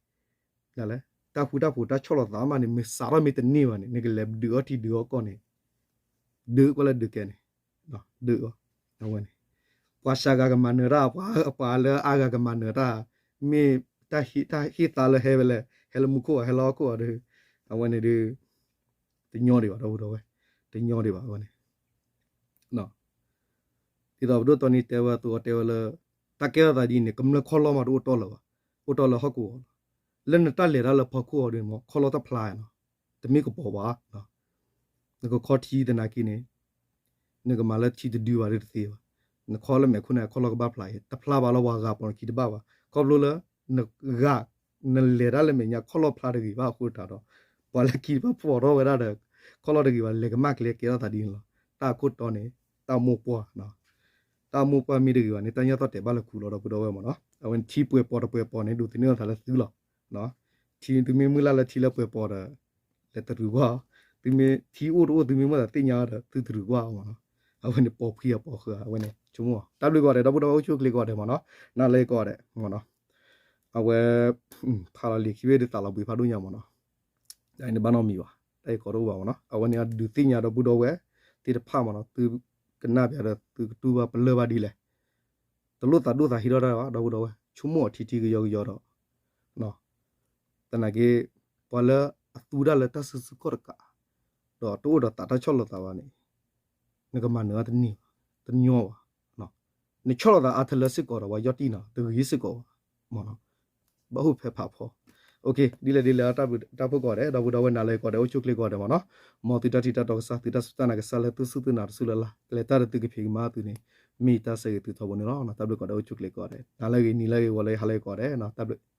ဒ်လဲၣ် တၢ်ဃူတၢ်ဖိးတၢ်ဆီၣ်လီၤသးမးန့ၣ် မ့ၢ်စးထီၣ်မ့ၢ်တန့ၢ်ဘၣ်န့ၣ် နကလဲၤဒုးအီထံဒုးအီကီၢ်န့ၣ် ဒုးကွၢ်လၢဒုးကဲန့ၣ် ဒုးအီၤ အဝဲန့ၣ် ပှၤစှၤဂၤကမၤနၢၤတၢ် ပှၤလၢအါဂၤကမၤနၢၤတၢ် မ့ၢ်တၢ်ဟ့ၣ်သါလၢဟဲဝဲလဲၣ် ဟဲလၢမူခိၣ်ဧါ ဟဲလၢဟီၣ်ခိၣ်ဧါဒီး အဝဲန့ၣ်ဒီး တညီဒံးဘၣ် ဒီပုၢ်ဒီဝဲၢ် တညီဒံးဘၣ် အဝဲန့ၣ် ဒ်သိးပဒိၣ်တီနံၤတဲဝဲအသိး တဲဝဲလၢ တၢ်ကဲထီၣ်သးဒ်အံၤန့ၣ် ကမျၢၢ်ခီၣ်လီၢ်မးတအိၣ်တီၢ်လၢၤဘၣ်, အိၣ်တီၢ်လၢဟီၣ်ခိၣ်အီၤလီၤ. လၢနတၢ်လဲၤတၢ်လၢဖီခိၣ်အီၤဒ်န့ၣ်မး ခီၣ်လီၢ်တဖျါနီၤ တမ့ၢ်ကပီၤဘၣ် နကခီထံသနာ်က့န့ၣ် နကမၤလၢထံတဒုဘၣ်ဒီးတသ့ဘၣ်. နခီၣ်လၢမဲာ်ခိၣ်န့ၣ် အခီၣ်လီၢ်ကဘၣ်ဖျါအံၤ တဖျါဘၣ်လၢပှၤဂၤပိာ်နခံတဘၣ်ဘၣ်. ခီဖျိလၢ နဂၤ နလဲၤတၢ်လၢမဲာ်ညါ ခီၣ်လီၢ်ဖျါတဂ့ၤဘၣ်အဃိတးဒီး ပှၤလၢခံတဘၣ်ဖီၣ်ထီၣ်ဝဲဒၣ်ဒီး ခီၣ်လီၢ်တဂ့ၤဘၣ် လဲၤကမၣ်ကျဲကဲထီၣ်သးဒ်န့ၣ်လီၤ. တၢ်အခိၣ်တီန့ၣ် တၢ်မိၢ်ပှၢ် တၢ်မိၢ်ပှၢ်မ့ၢ်တဂ့ၤဘၣ်န့ၣ် တၢ်ညၣ်သီၣ်တဲာ်ဘၣ်လၢခူလီၤ ဒီပုၢ်ဒီဝဲၢ်မ့ၢ်နီၤ. အဝဲန့ၣ်ထံပှဲၤပီၤတပှဲၤပီၤန့ၣ် ဒိးသန့ၤအသးလၢသုလီၤ. ထံသုမ့ၢ်မုၢ်လၢ်လၢထံလၢပှဲၤပီၤဒီး လဲၤတရူးကွၢ်အီၤ, သုမ့ၢ်ထံအိၣ်တအိၣ်သုမ့ၢ်မ့ၢ်သးသ့ၣ်ညါဒီး သုတရူးကွၢ်အီၤမ့ၢ်နီၤ. အဝဲန့ၣ်ပီၤဖှံအပီၤဃၢၤ အဝဲန့ၣ်ဆိကမိၣ်အီၤ တၢ်ဘျုးကိးဂၤဒဲး ဒီပုၢ်ဒီဝဲၢ်အိၣ်ဆူၣ်အိၣ်ချ့ကိးဂၤဒဲးမ့ၢ်နီၤ. နၤလၢကိးဂၤဒဲးမ့ၢ်နီၤ. အဝဲ ဖးလီၤလံာ်ခံဘ့ၣ်ဒုးသးလီၤဘှံးဖးဒိၣ်ညါမ့ၢ်နီၤ. တၢ်အံၤန့ၣ်ဘၣ်နီတမံၤဘၣ် တၢ်အံၤကိးတအိၣ်ဘၣ်မ့ၢ်နီၤ. အဝဲန့ၣ်ဒုးသ့ၣ်ညါဒီပုၢ်ဒီဝဲၢ်သ့ၣ်တဖၣ်မ့ၢ်နီၤ သုကနၣ်ပျးဒီးသုကတူၢ်ဘၣ်ပလၢၢ်ဘၣ်ဒ်လဲၣ် တလိၣ်သးဒိၣ်သးဟ့ထီၣ်တၢ်ဘၣ် ဒီပုၢ်ဒီဝဲၢ် ဆိကမိၣ်အီၤထံထံကယီကယီဒီး သနာ်က့ ပှၤလၢအသူတၢ်လၢတၢ်စုဆူၣ်ခီၣ်တကး ဒီးတအိၣ်ဒီးသးတၢ်ဆီၣ်လီၤသးဘၣ်န့ၣ် နကမၤနၢၤအီၤတန့ၢ်ဘၣ် တညီဘၣ်. နဆီၣ်လီၤသးအါထဲလၢစ့ၢ်ကီးဒီးပှၤယီၢ်တံၢ်နီၤ တဂ့ၤစ့ၢ်ကီးဘၣ်မ့ၢ်နီၤ. ဘၣ်ဟူးဖဲဖးဖီ ဒ်လဲၣ်ဒ်လဲၣ် တၢ်ဖှိၣ်ကိးဂၤဒဲး ဒီပုၢ်ဒီဝဲၢ်နၤလၢကိးဂၤဒဲး အိၣ်ဆူၣ်အိၣ်ချ့ကိးဂၤဒဲးမ့ၢ်နီၤ. မ်သုတၢ်ထံၣ်တၢ်တီကစၢ် သုတၢ်စူၢ်တၢ်နာ်ကစၢ်လၢသုစူၢ်သုနာ်တစူၢ်လၢ်လၢ် ကလဲၤတၢ်ဒီးသုကဖံးကမၤသုန့ၣ် မ့ၢ်တၢ်ဆၢဂ့ၤသုထီဘိန့ၣ်လီၤ. တၢ်ဘျုးကိးဂၤဒဲး အိၣ်ဆူၣ်အိၣ်ချ့ကိးဂၤဒဲး နၤလၢအဂ့ၤ နံၤလၢအဂ့ၤ ဂီၤလၢအဂ့ၤ ဟါလၢအဂ့ၤကိးဂၤဒဲး တၢ်ဘျုး